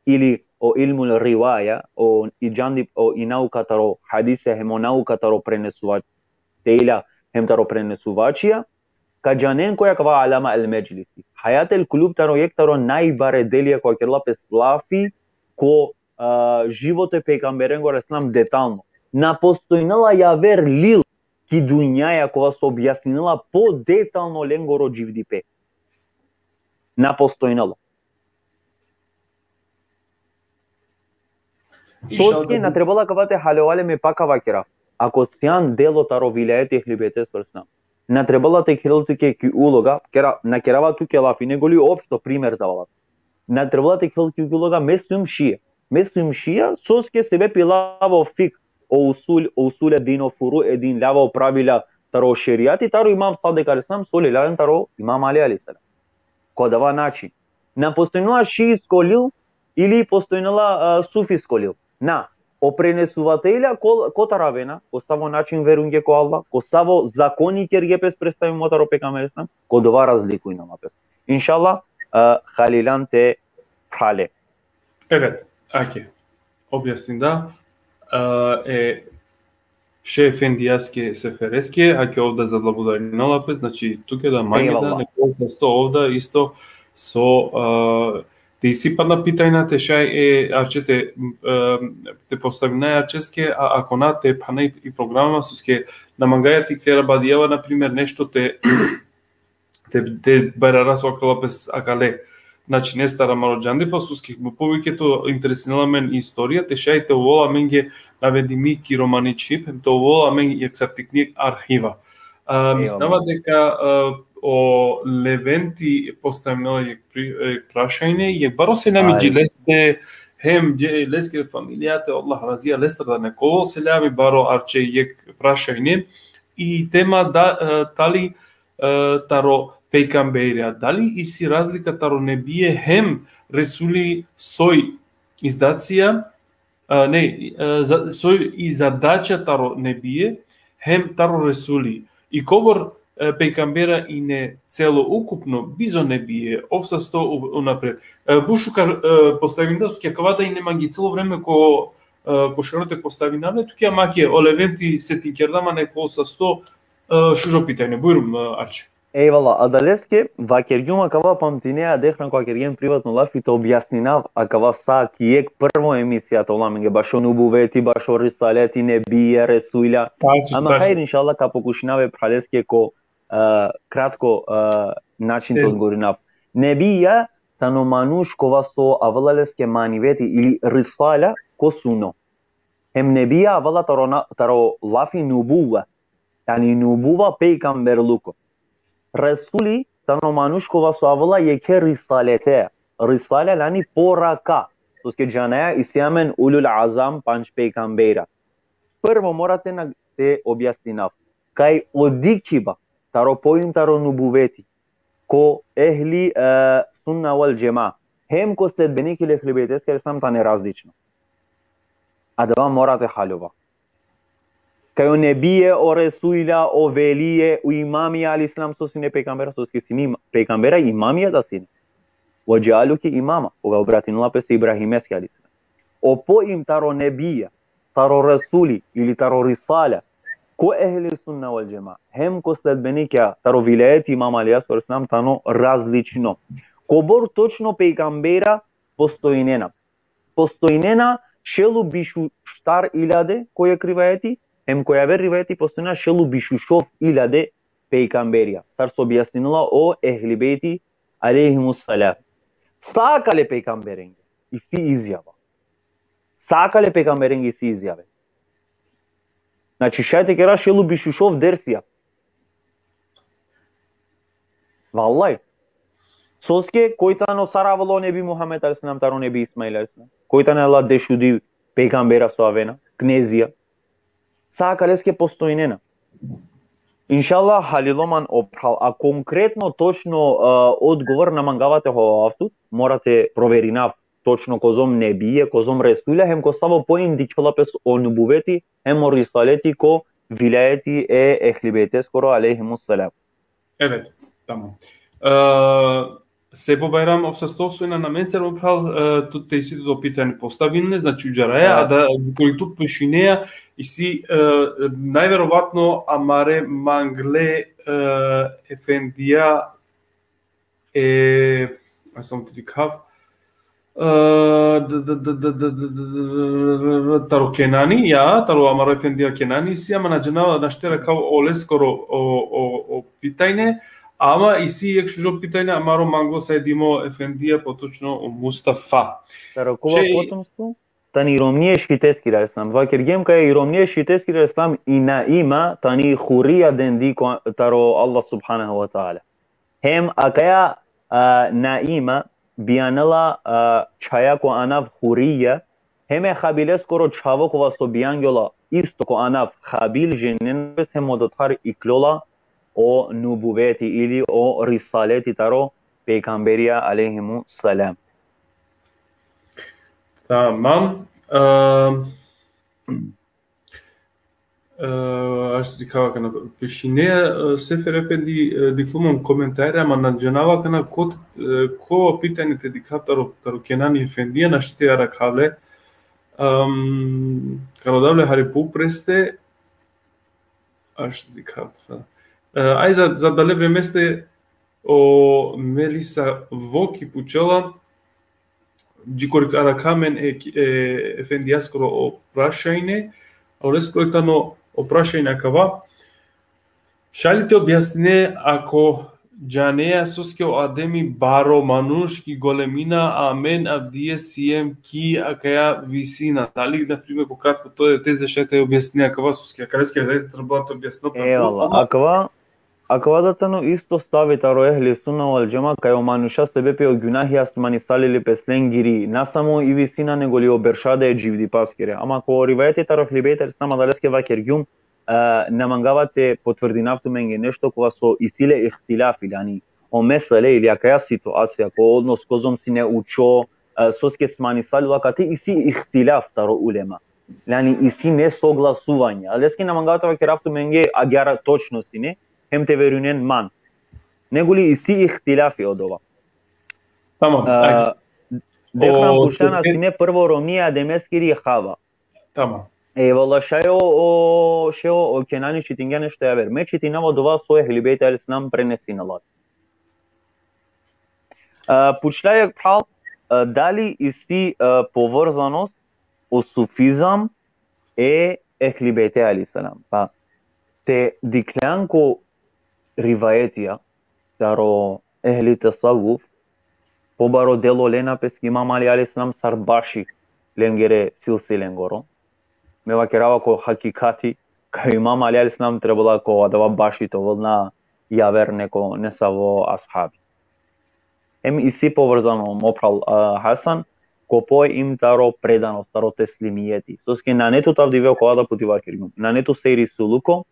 ili o ilmul rivaja, o i džandi, o i nauka taro hadise, hem o nauka taro prenesuvačija, hem taro prenesuvačija, ka džanen koja kava Alama el Medžlisi. Hajatul Kulub taro jekh taro najbare delija koja kerela pes lafi ko, a, životo e pejgamberengoro alejhi selam detalno. Na postojnela javer lil ki dunjaja kova so objasninela podetalno lengoro dživdipe. Na postojnela. Soske na trebela kava te haljova le, me pak ka vakerav. Ako sian delo taro vilaeti ehli bejteskoro alejhi selam, na trebela te kerel tuke ki uloga, kera, na kerava tuke lafi, nego li opšto primer dava lafi. Na trebela te kerel ki uloga me sijum šija. Me sijum šija, soske sebepi lava o fik, o usul, o usul e din, o furu e din, lava o pravila taro šerijati, taro Imam Sadik alejhi selam, so lelja len taro Imam Ali alejhi selam. Ko adava način. Na postojnela šiisko lil ili postojnela, a, sufisko lil. Na, o prenesuvatelja ko, kotar avena, ko savo način verujnge ko Allah, ko savo zakoni kerge pes, predstavimo taro pejgamberi alejhi selam, ko dova razlikujnela pes. Inšallah, a, halilan te prale. Evet, ake. Objasninda, a, e, šej efendijaske sefereske, ake ov da zablagodarinela pes, znači, tuke da, mange da, ejvallah, nekol sasto ov da isto so, a, te isi pana pitanja te šaj e Arče te, e, te postavina e Arčeske, a ako na te pana i, i programa, soske na mangaja te kera badijava, na primer, nešto te, te, te bajrara so akala pes akale. Znači, nestar amaro džandipa, soske povike to interesinela amen istorija, te šaj te ovel amenge navedimi ki romani čhib, te ovel amen jekh sar tikni arhiva. A, mislinava deka, a, o Leventi postavnela jekh pri-, e, prašanje, jekh baro selami dži leste, hem dži leskere familijate, Allah razija lestar da nekol selami baro Arče, jekh prašanje. I tema da, e, tali, e, taro pejgamberja, dali isi razlika taro nebije hem resuli, soj izdacija, a, ne, e, za, soj i zadaća taro nebije, hem taro resuli. I kobor, e, pejgambera ine celoukupno bizo nebije, ov sasto u-, unapred. E, but šukar, e, postavinda, soske akava da ine mange celo vreme ko, e, ko šero te postavinav le tuke, ama ake o Leventi setinkerda man nekol sasto, e, šužo pitanje. Bujrum, e, Arče. Ejvallah, adaleske vakergjum akava, pamtine, a dehna ko vakergjum privatno lafi te objasninav akava sa ki jekh prvo emisija te ovel amenge bašo nubuveti, bašo risaleti, nebija, resulja. Tačno, ama tačno. Hajr, inšallah, ka pokušinav e phraleske ko, e, kratko, e, način te odgovorinav. Nebija tano manuš kova so avela leske maniveti ili risala ko suno. Hem nebija avela taro na-, taro lafi nubuva. Tani nubuva pejgamberluko. Resuli tano manuš kova so avela jekhe risalete. Risala lani poraka. Soske džanaja isi amen ulul azam, pandž pejgambera. Prvo mora te na-, te objasninav. Kaj o dikhiba taro pojum taro nubuveti ko ehli, e, sunna vel džema, hem ko sledbenike e ehli bejteske alejhi selam tane različno. Adava mora te haljova. Kaj o nebije, o resulja, o velije, o imamija alejhi selam so sine pejgambera, soske sine im-, pejgambera, imamija da sine. Ve džealuke imama, koga obratinela pes e Ibrahimeske alejhi selam. O pojum taro nebija, taro resuli ili taro risala, ko ehli sunna vel džema, hem ko sledbenikja taro vilajeti Imam Alija alejhi selam tano različno. Kobor točno pejgambera postojnena. Postojnena šel u biš u štar iljade ko jekh rivajeti, hem ko javer rivajeti postojnena šel u biš u šov iljade pejgamberja. Sar so objasninela o ehli bejti alejhimus selam. Sa akale pejgamberenge isi izjava. Sa akale pejgamberenge isi izjave. Znači, šaj te kera šel u biš u šov dersija. Vallahi. Soske, koj tano sar avela o nebi Muhammed alejhi selam taro nebi Ismail alejhi selam? Koj tane ala dešudive pejgambera so avena, knezija? Sa akaleske postojnena. Inšallah, halilo man o phral, a konkretno, točno, e, odgovor na mangava te havav tut, mora te proverinav točno kozom nebije, kozom resulja, hem ko savo pojum dikhela pes o nubuveti, hem o risaleti ko vilajeti e ehli bejteskoro alejhimus selam. Evet, tamam. E, Sebo Bajram, ov sasto so ina namencar, mo phral, e, tu te isi tu to pitanje postavinle, znači u džaraja, a da, koliko tu pišinea, isi, e, najverovatno amare mangle, e, efendija, e, a samo te dikhav, e, d-, d-, d-, d-, d-, d-, d-, taro Kenani, ja, taro amaro efendija Kenani isi, ama na džanava, našti te arakhav oleskoro o, o, o pitanje, ama isi jekh šužo pitanje amaro manglo sajdimo efendija, potočno o Mustafa. Taro kova Še- potomstvo? Tani i romni e Šiteskiri alejhi selam. Vakergjem kaj i romni e Šiteskiri alejhi selam i Naima tani hurija dendi ko, taro Allah subhanahu wa ta'ala. Hem akaja, a, Naima bijanela, a, čhaja ko anav Hurija, hem e Habileskoro čhavo kova so bijangjola isto ko anav Habil, ženinena pes hem odotar iklola o nubuveti ili o risaleti taro pejgamberija alejhimu selam. Tamam. E, e, aš dikhava kana pišine, e, Sefer Efendi, e, dikhlum komentare, ama na džanava kana ko, e, ko pitanje te dikhav taro, taro Kenani Efendija, našti te arakhav le. Em, kana davle hari pu preste, aš dikhava. E, aj za, za dale vremeste o Melisa Voki pučela, džikori arakha amen e, e, Efendijaskoro o prašanje, a oleskoro tano o prašanje akava. Šaj li te objasnine, ako džanea, soske o Ademi baro manuš ki golemina, a amen avdive siem ki akaja visina. Dali, na primer, po kratko, to je, te šaj te objasnine akava, soske akaleske zaista treba te objasnine. Evala, akava, akava da tano isto stavi taro ehli sunna vel džema, kaj o manuša sebepi o gjunahi asmanisalile pes lengiri, na samo i visina, nego li o berša da e dživdipaskere. Ama ko rivajeti taro Ehli Bejt alejhi selam, adaleske vakergjum, e, na mangava te potvrdinav tumenge nešto kova so isi le ihtilafi, jani, o mesele ili akaja situacija, ko odnos kozom sine učo, e, soske smanisalilo, akate isi ihtilaf taro ulema. Jani, isi nesoglasuvanje. Adaleske na mangava te vakerav tumenge agjaar točno sine, hem te verujnen man. Nego li isi ihtilafi odova. Tamam, e, ajde. Dehran o, pučljan sine prvo romni e Ademeskiri Hava. Tamam. Evala, šaj o, o, šaj o, o Kenani čitingja nešto javer. Me čitinava odova so Ehli Bejt alejhi selam prenesinela. E, pučlja jekh phral, e, dali isi, e, povrzanost o sufizam e Ehli Bejte alejhi selam. Pa te dikhlen ko rivajetija, taro ehli tesavvuf, pobaro delo lena pes ki Imam Ali alejhi selam sar baši lengere silsilengoro. Me vakerava ko hakikati, kaj Imam Ali alejhi selam trebela ko adava baši te ovel, na javer neko nesavo ashabi. Hem isi povrzanost, mo phral, e, Hasan, ko pojim taro predanost, taro teslimijeti. Soske nane tut avdive, ko adava puti vakergjum, nane tut sejri suluko,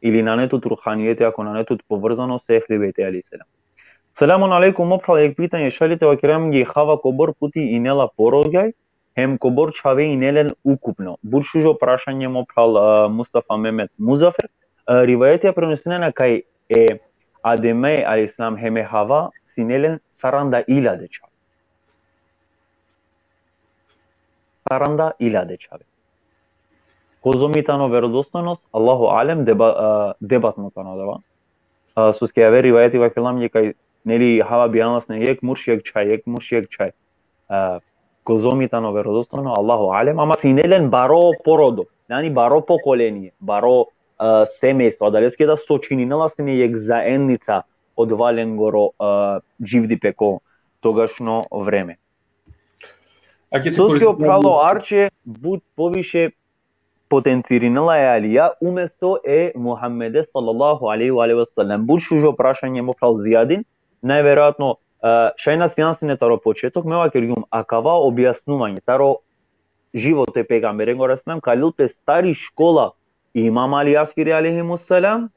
ili nane tut ruhanijeti, ako nane tut povrzanost e Ehli Bejte alejhi selam. Selamun alejkum, mo phral, jekh pitanje, šaj li te vakerav amenge, Hava kobor puti inela porodjaj, hem kobor čhave ine len ukupno. But šužo prašanje, mo phral, e, Mustafa Mehmet Muzafer. E, rivajetija prenosinena kaj e Ademe alejhi selam hem e Hava sine len saranda iljade čhave. Saranda iljade čhave. Kozom i tano verodostojnost, Allahu alem, deba-, e, debatno tano adava. E, soske javer rivajeti vakergjum kaj, neli, Hava bijanela sine jekh murš jekh čhaj, jekh murš jekh čhaj. E, kozom i tano verodostojno, Allahu alem, ama sine len baro porodo, jani baro pokolenie, baro, e, semejstvo, adaleske da sočininela sine jekh zaednica odova lengoro, e, dživdipe ko togašno vreme. Soske o phral o Arče but poviše potencirinela e Alija umesto e Muhammede sallallahu alejhi ve alihi ve sellem. But šužo prašanje, mo phral Zijadin, najverojatno, e, šaj na sijan sine taro početok, me vakergjum, akava objasnuvanje taro životo e pejgamberengoro alejhi selam, ka lel pes tari škola Imam Alijaskiri alejhimu selam,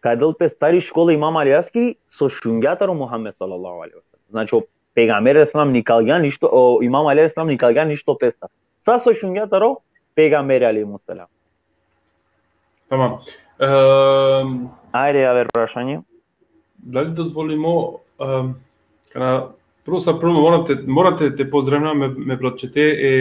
ka lel pes tari škola Imam Alijaskiri, so šungja taro Muhammed sallallahu alejhi ve sellem. Znači, o pejgamber alejhi selam nikalgja ništo, o Imam Ali alejhi selam nikalgja ništo pestar. Sa so šungja taro pejgamberi alejhimu selam. Tamam. Ehm, Ajde, javer prašanje. Dali dozvolimo, em, kana, prvo sa prvo moram te, moram te, te pozdravim me, me bratčete e,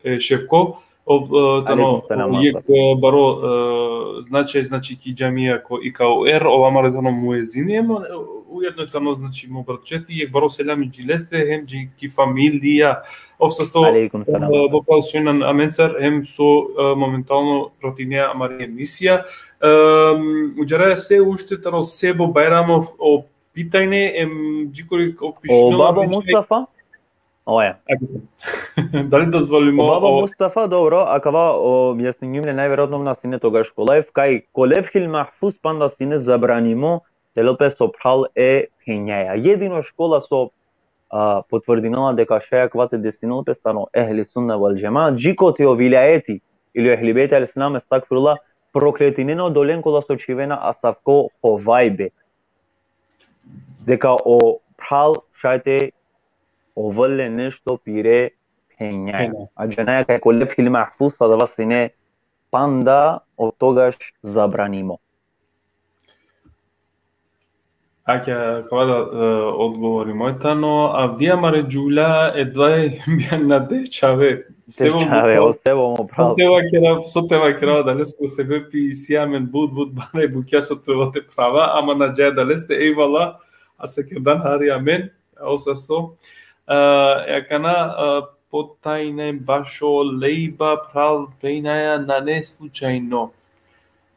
e Ševko, ov, e, tano, Alejkum selam, jek, Asaf. E, baro, e, značaj, znači, ki džamija ko I K U R, ov amaro tano muezini, em, e, ujedno tano, znači, mo bratčeti, jek baro selami dži leste, hem dži ki familija, ov sasto, Alejkum selam, e, Asaf. bo pal šunan amencar, hem so, e, momentalno protinea amari emisija. Em, udžaraja se ušte taro Sebo Bajramov o pitajne, em, džikori o O pišno babo običaj. Mustafa? Oja. Dali dozvolimo O babo o Mustafa, dobro, akava objasningjem le najverojatno na sine togaš ko live, kaj ko Levhil Mahfuz panda sine zabranimo te lel pes o phral e phenjaja. Jedino škola so, a, potvrdinela deka šaj akava te desinel pes tano Ehli Sunna wal Džema, džikote o viljajeti ili o Ehli Bejt al Islam, estagfirullah, prokletinena odolen kola so čhivena asavko hovajbe. Deka o phral šaj te ovel le nešto pire phenjaja. Phenjaja. A džanaja kaj ko Levhil Mahfuz adava sine panda o togaš zabranimo. Ake, akava da, e, odgovorimo e tano, avdive amare džuvlja, e dvaj bijan na deš čhave. Deš čhave, o Sebo, mo phral. So te vakera, so te vakera, adalesko sebepi isi amen but, but bare bukja so te, te prava, ama na džaja adaleste, ejvala, a sa kerdan hari amen, o sasto. E, akana, e, potajne bašo lejba, phral, phenjaja nane slučajno.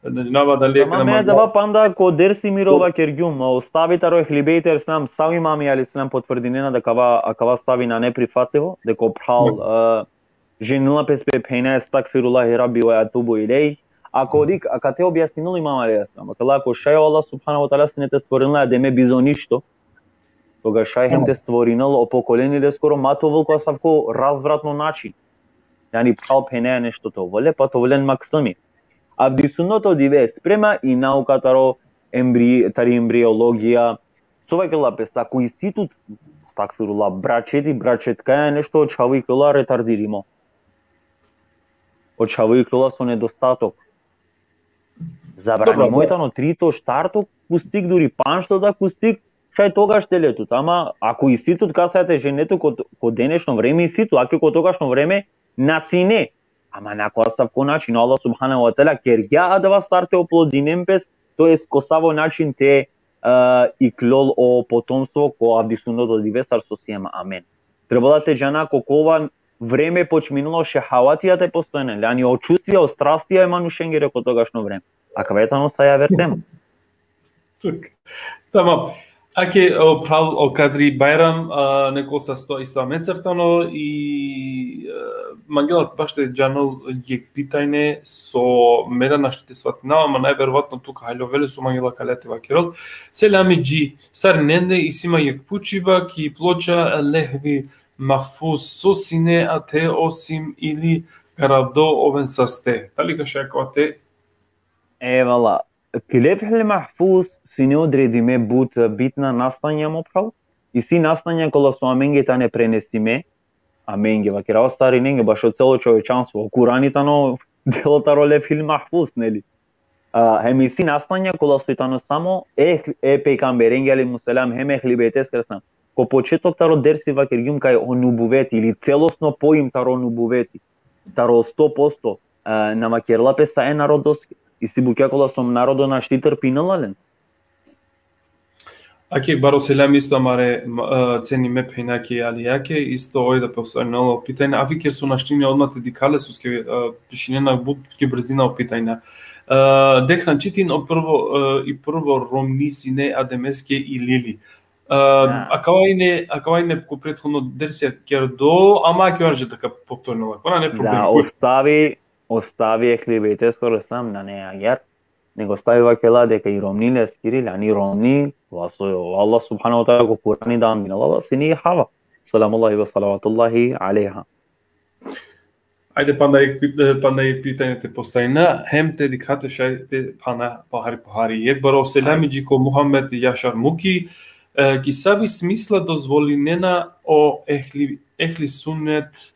Na džanav dali Tamam, me adava panda ko dersi miro vakergjum, o stavi taro Ehli Bejt al Islam, sa o imami alejhi selam potvrdinena deka akava, akava stavi nane prihvatljivo, deka o phral, e, ženinela pes pe phenja, estagfirullahi Rabbi ve etubu ilejh. Ako dik, akate objasninela o imam alejhi selam, akala ko šaj o Allah subhanahu ve teala sine te stvorinel Ademe bizo ništo, togaš šaj hem te stvorinel o pokolenje leskoro ma te ovel ko asavko razvratno način. Jani phral phenja nešto te ovel le, pa te ovel len maksumi. Avdive sunneto dive sprema i nauka taro embri-, tari embriologija, so vakerela pes, ako isi tut, estagfirullah, bračeti, bračetkaja, nešto o čhavo iklola retardirimo. O čhavo iklola so nedostatok. Zabranimo. Dobro, e tano trito, štarto kustik, duri panšto da kustik, šaj togaš te le tut. Ama ako isi tut, ka sa te žene tut ko, ko denešno vreme isi tut, ake ko togašno vreme na sine. Ama na ko asavko način, Allah subhanahu ve teala kergja adava sar te oplodinen pes, to jest ko savo način te, e, iklol o potomstvo ko avdive sunneto dive sar so siem amen. Trebela te džana ko kova vreme počminela o šehavatija te postojnen, jani o čustvija, o strastija e manušengere ko togašno vreme. Akava tano sa javer tema. Tamam. Ake, o phral, o Kadri Bajram, a, neko sasto isto amencar tano i, e, mangela baš te džanel jek pitajne so me da našti te svatinava, ama najverovatno tu ka haljove le, so mangela kale te vakerel. Selami dži, sarinende, isi ma jek pučiba ki ploča Levhil Mahfuz, so sine ate osim ili garado oven saste. Dali ka šaj akava te? Evala, ki Levhil Mahfuz sine odredime but bitna nastanja, mo phral. Isi nastanja kola so amenge tane prenesime, amenge, vakerava sarinenge, bašo celo čovečanstvo. O Kurani tano delo taro Levhil Mahfuz, neli? A, hem isi nastanja kola so i tano samo e, e pejgamberenge alejhimus selam, hem Ehli Bejteskere selam. Ko početok taro dersi vakergjum kaj o nubuveti ili celosno poim taro nubuveti, taro sto posto, a, na vakerela pe sa e narodoske. Isi bukja kola so narodo našti trpinela len. Ake, baro selam isto amare, m-, e, cenime phenjake Alijake, isto oj da postavljeno pitanje, a vi ker so naštinja odma te dikhale, soske, e, pišinena but ki brzina o pitanja. E, dehran čitin o prvo, e, i prvo romni sine Ademeske i Lili. E, akava ine, akava ine ko prethodno dersija kerdo, ama ake arže da ka postavljeno, ako nane problem. Da, ostavi, ostavi Ehli Bejteskoro selam nane agjar. Nego stavi vakela deka i romni leskiri, jani romni, vaso, Allah subhanahu ve teala ko Kurani da andinela, sini Hava. Selamullahi ve salavatullahi alejha. Ajde, panda jek pit-, panda jek pitanje te postavina, hem te dikhate šaj te pana pohari pohari. Jek baro selami dži ko Muhammed Jašar Muki, e, ki savi smisla dozvolinena o ehli, ehli sunnet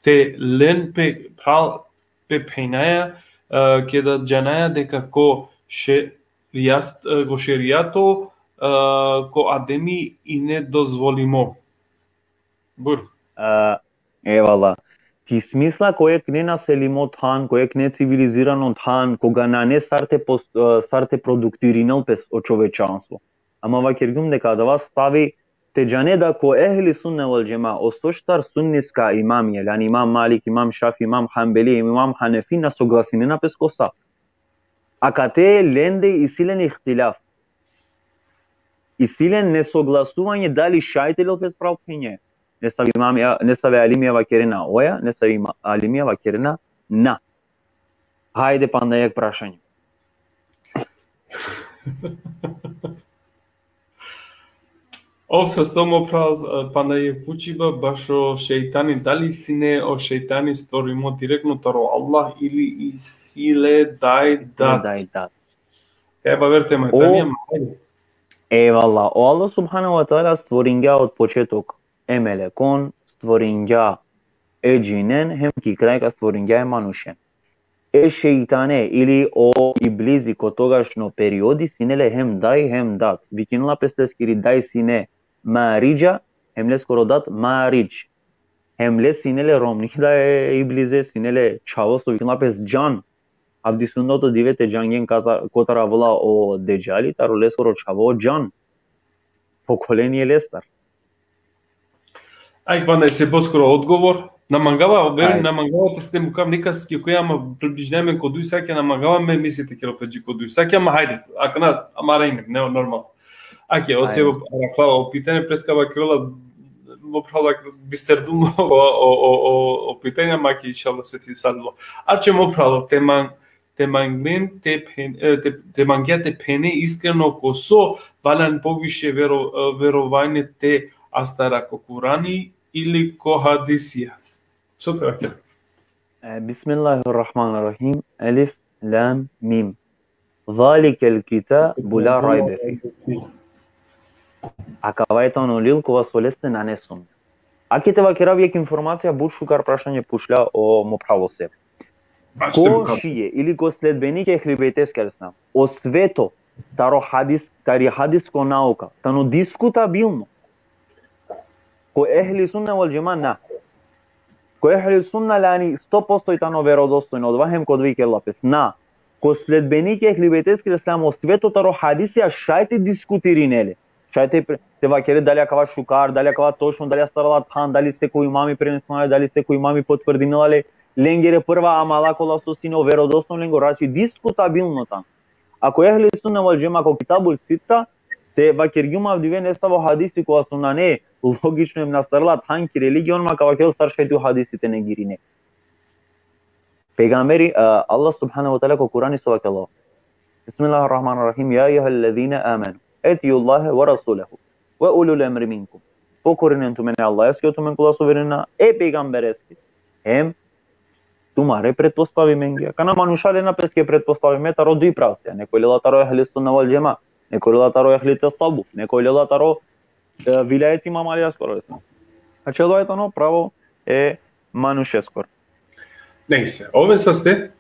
te len pe phral pe phenjaja, e, keda džanaja deka ko šerijat-, e, ko šerijato, ko Ademi i nedozvolimo. Bujrum. E, evala. Ti smisla ko jekh nenaselimo than, ko jekh necivilizirano than, koga nane sar te, pos- e, sar te produktirinel pes o čovečanstvo. Ama vakergjum deka adava stavi te džane da ko ehli sunne vel džema, o soštar sunniska imamija, jani imam Malik, imam Šafi, imam Hanbeli, imam Hanefi, na soglasinena pes ko sa. Akate lende isi len ihtilaf. Isi len nesoglasuvanje dali šaj te lel pes pravo phenje. Nesavi imamija, nesavi alimija vakerena oja, nesavi ima- alimija vakerena na. Hajde panda jekh prašanje. Ov sasto, mo phral, e, pana jekh pučiba, bašo šejtani, dali sine o šejtani stvorimo direktno taro Allah ili isi le daj dat? Daj dat. Kaj baver tema O- tani, ama hajde. Evala. O Allah subhanahu wa ta'ala stvoringja od početok e melekon, stvoringja e džinen, hem ki kraj ka stvoringja e manušen. E šejtane ili o iblizi ko togašno periodi sine le hem daj hem dat. Vikinela pes leskiri daj sine Maridža, hem leskoro dat Maridž. Hem le sine le romni da e iblize, sine le čhavo so vikinela pes Džan. Avdisutno to dive te džangjen kata- kotar avela o Dedžali, taro leskoro čhavo Džan. Pokolenie lestar. Aj, pana isi poskoro odgovor. Na mangava, verujem, Ajde. Na mangava te ste mukav nikas ki koja, ama približnaj men ko duj sakja, na mangava me misli te kero pe dži ko duj sakja, ama hajde, akana, amare ine, ne, normalno. Ake, o se Ajde. Rakla, o pitanje preska vakerela, mo phral, bisterdum o, o, o, o, o pitanje, ama ke inšallah se ti sadlo. Arče, mo phral, te man, te mangmen, te phen-, e, te, te mangja te phene iskreno ko so valjan poviše vero-, e, verovanje te astara, ko Kurani ili ko hadisija? So te vakera? E, Bismillahirrahmanirrahim. Elif, lam, mim. Zalikel kitabu la rajbe fih. Akava tano lil kova so leste nane sumnja. Ake te vakerav jekh informacija, but šukar prašanje pučlja o mo phral o Sef. Ko šije ili ko sledbenike ehli bejteske alejhi selam, o sveto taro hadis, tari hadisko nauka tano diskutabilno. Ko ehli sunna vel džema na. Ko ehli sunna lani sto posto i tano verodostojno, odova hem ko dve kerela pes. Na. Ko sledbenike ehli bejteske alejhi selam, o sveto taro hadisija šaj te diskutirinele. Šaj te pre-, te vakere dali akava šukar, dali akava točno, dali astarela than, dali seko imami prenesnela, dali seko imami potvrdinela le lengere prva amala kola so sine o verodostojno lengoro, znači diskutabilno tano. Ako ehli sunna vel džema ko Kitabul Sitta, te vakergjum avdive nesavo hadisi kola so nane logično hem na astarela than ki religija, on ma ka vakerel sar šaj tu hadisi te negirine. Pejgamberi, e, Allah subhanahu wa ta'ala ko Kurani so vakela. Bismillahirrahmanirrahim. Ja ejuhellezine amenu, etiullahe ve rasulehu, ve ulul emri minkum. Pokorinen tumen e Allaheske, o tumen kola so verujnena, e pejgambereske. Hem tumare pretpostavimenge. Kana manuša lena peske pretpostavime taro duj pravcija. Neko lela taro ehli sunna vel džema, neko lela taro ehli tasavvuf, neko lela taro, e, vilajet Imam Alijaskoro. Znači, odova tano pravo e manušeskoro. Nejse, oven saste,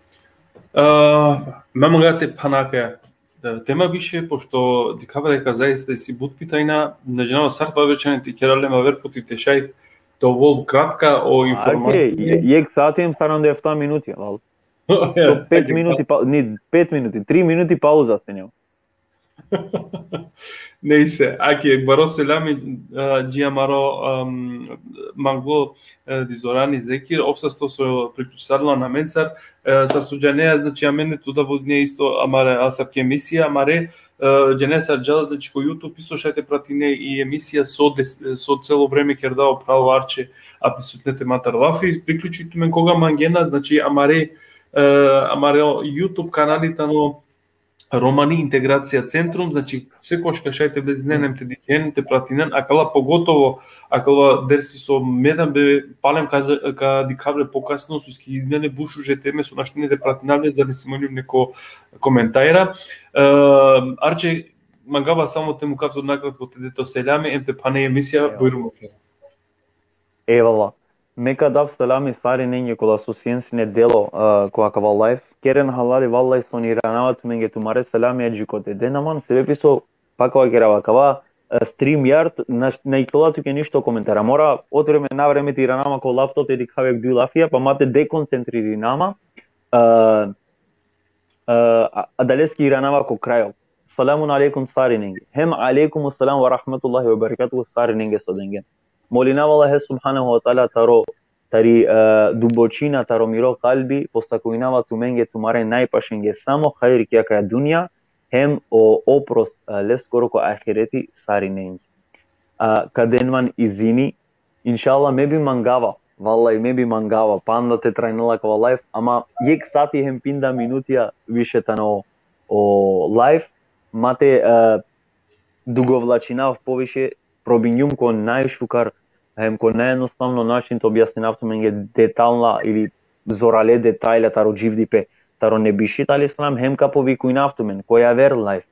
a, ma manga te phana akaja, e, tema više, pošto dikhava deka zaista isi but pitanja, na džanava sar pa večane te kera le, ama aver puti te šaj te ovel kratka o informacija. Ake, je-, jekh sati hem saranda efta minuti, val. To pet minuti, pa, ni, pet minuti, tri minuti pauza ste njel. Nejse, ake, baro selami, a, dži amaro, am, manglo, e, di Zorani Zekir, ov sasto so priključisarlo namencar, e, sar so džanea, znači, amen tu da vodine isto amare, asavke emisija, amare, e, džanea sar džala, znači, ko YouTube isto šaj te pratine i emisija so des-, so celo vreme kerda o phral Arče, avdisutne te matar lafi, priključitumen koga mangena, znači, amare, e, amare YouTube kanali tano Romani Integracija Centrum, znači, sekoš ka šaj te vezinen hem te dikhen, te pratinen, akala pogotovo, akala dersi so me da be palem ka, ka dikhav le pokasno, soske idnena but šuže teme so našti te pratinav le, za da nisi imam neko komentara. E, Arče, mangava samo te mukav so nakratko te de to selami, hem te phane emisija, bujrum. Evala. Me ka dav selami sarinenge kola so sien sine delo, e, ko akava live. Keren halali, vallahi, so na iranava tumenge tumare selami adžikote. Den aman sebepi so Pa ka vakerav akava, e, StreamYard, na, na iklola tuke ništo komentara. Mora od vreme na vreme te irana ma ko laptop te dikhav jekh duj lafija, pa ma te dekoncentririnama, e, e, a, adaleske iranava ko krajo. Selamun alejkum sarinenge. Hem alejkum selam ve rahmetullahi ve berekatuhu sarinenge so dengen. Molinava Allahe subhanehu ve teala taro, tari, e, dubočina, taro miro kalbi, postakujnava tumenge, tumare najpašenge samo hajri ki akaja dunja, hem o oprost, e, leskoro ko ahireti sarinenge. A, ka den man izini, inšallah, me bi mangava, vallahi, me bi mangava, panda te trajnela akava live, ama jekh sati hem pinda minutija više tano o live, ma te, e, dugovlačinav poviše, probingjum ko najšukar, hem ko najjednostavno način te objasninav tumenge detalna ili zorale detalja taro dživdipe taro Nebi Šit alejhi selam, hem ka povikujnav tumen ko javer live.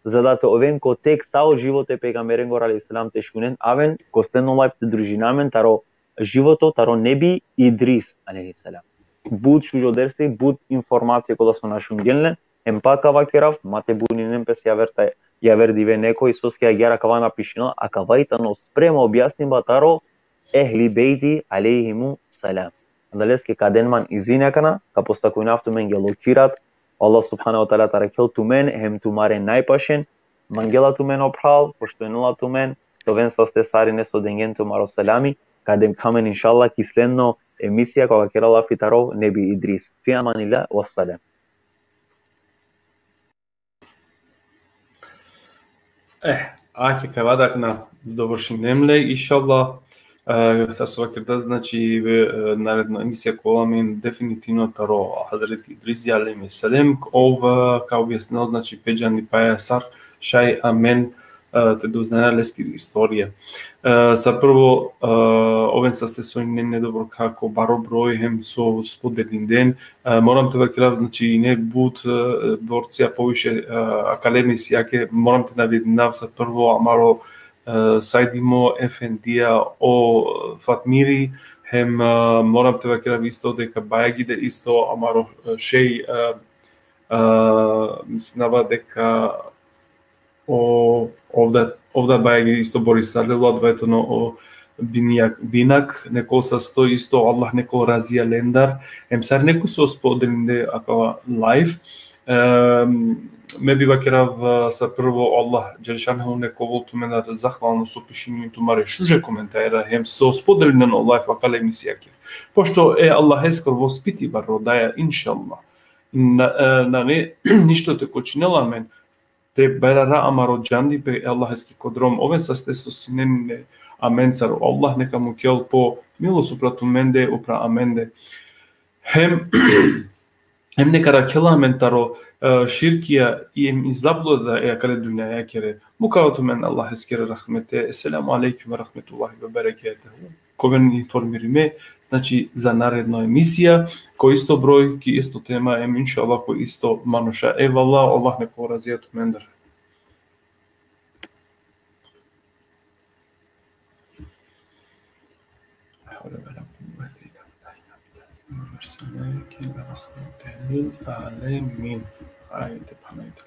Za da te oven ko tek sa o životo e pejgamberengoro alejhi selam te šunen, aven ko sledno live te družina amen taro životo taro Nebi Idris alejhi selam. But šužo dersi, but informacija kola so na šungjen len, hem pa ka vakerav, ma te buninen pes javer ta, javer dive nekoj, soske agjaar akava na pišinela, akava i tano sprema objasniba taro Ehli Bejti alejhimu selam. Adaleske ka den man izini akana, ka postakujnav tumenge lokirat, Allah subhanehu ve teala te arakhel tumen, hem tumare najpašen, mangela tumen o phral, poštujnela tumen, te oven saste sarine so dengen tumaro selami, ka dikha amen inšallah ki sledno emisija, koga kera lafi taro Nebi Idris. Fi amanillah, vesselam. E, ake ka vadak na dovršinem le, inšallah. E, sar so vakerda, znači, ve, e, naredno emisija ka ovel amen definitivno taro Hazreti Idrisi alejhi selam, ov, e, ka objasnel, znači, pe džandipaja sar šaj amen, e, te doznajna leskiri istorija. E, sar prvo, e, oven saste so inen nedobro ko baro broj, hem so spodelinen, e, moram te vakerav, znači, ine but, e, borcija poviše, e, akale emisijake, moram te navedinav sar prvo amaro, e, sajdimo efendija o Fatmiri, hem, e, moram te vakerav isto deka Bajagi de isto amaro, e, šej, e, e, mislinava deka o, ovda, ovda Bajagi isto borisarle, adava tano o Binjak, Binak, nekol sasto isto, Allah nekol razija lendar, hem sar nekoj so spodelinde akava live. Em, me bi vakerav, e, sar prvo Allah dželle šanuhu nekol ovel tumendar zahvalno so pišinđum tumare šuže komentara, hem so spodelinen o live akale emisijake. Pošto e Allaheskoro vospitiba rodaja, inšallah. Na, e, nane ništo te kočinel amen, te barara amaro džandipe e Allaheske ko drom. Oven saste so sinen amencar, o Allah neka mukel po milost upra tumende, upra amende. Hem, hem neka arakhel amen taro, e, širkija i hem i zabluda e akale dunjajakere. Mukava tumen Allaheskere rahmete. Esselamu alejkum ve rahmetullahi ve berekatuhu. Ka oven informirime, znači, za naredno emisija, ko isto broj, ki isto tema, hem inšallah ko isto manuša. Ejvallah, Allah nekol razija tumendar. Ajde, pa najde.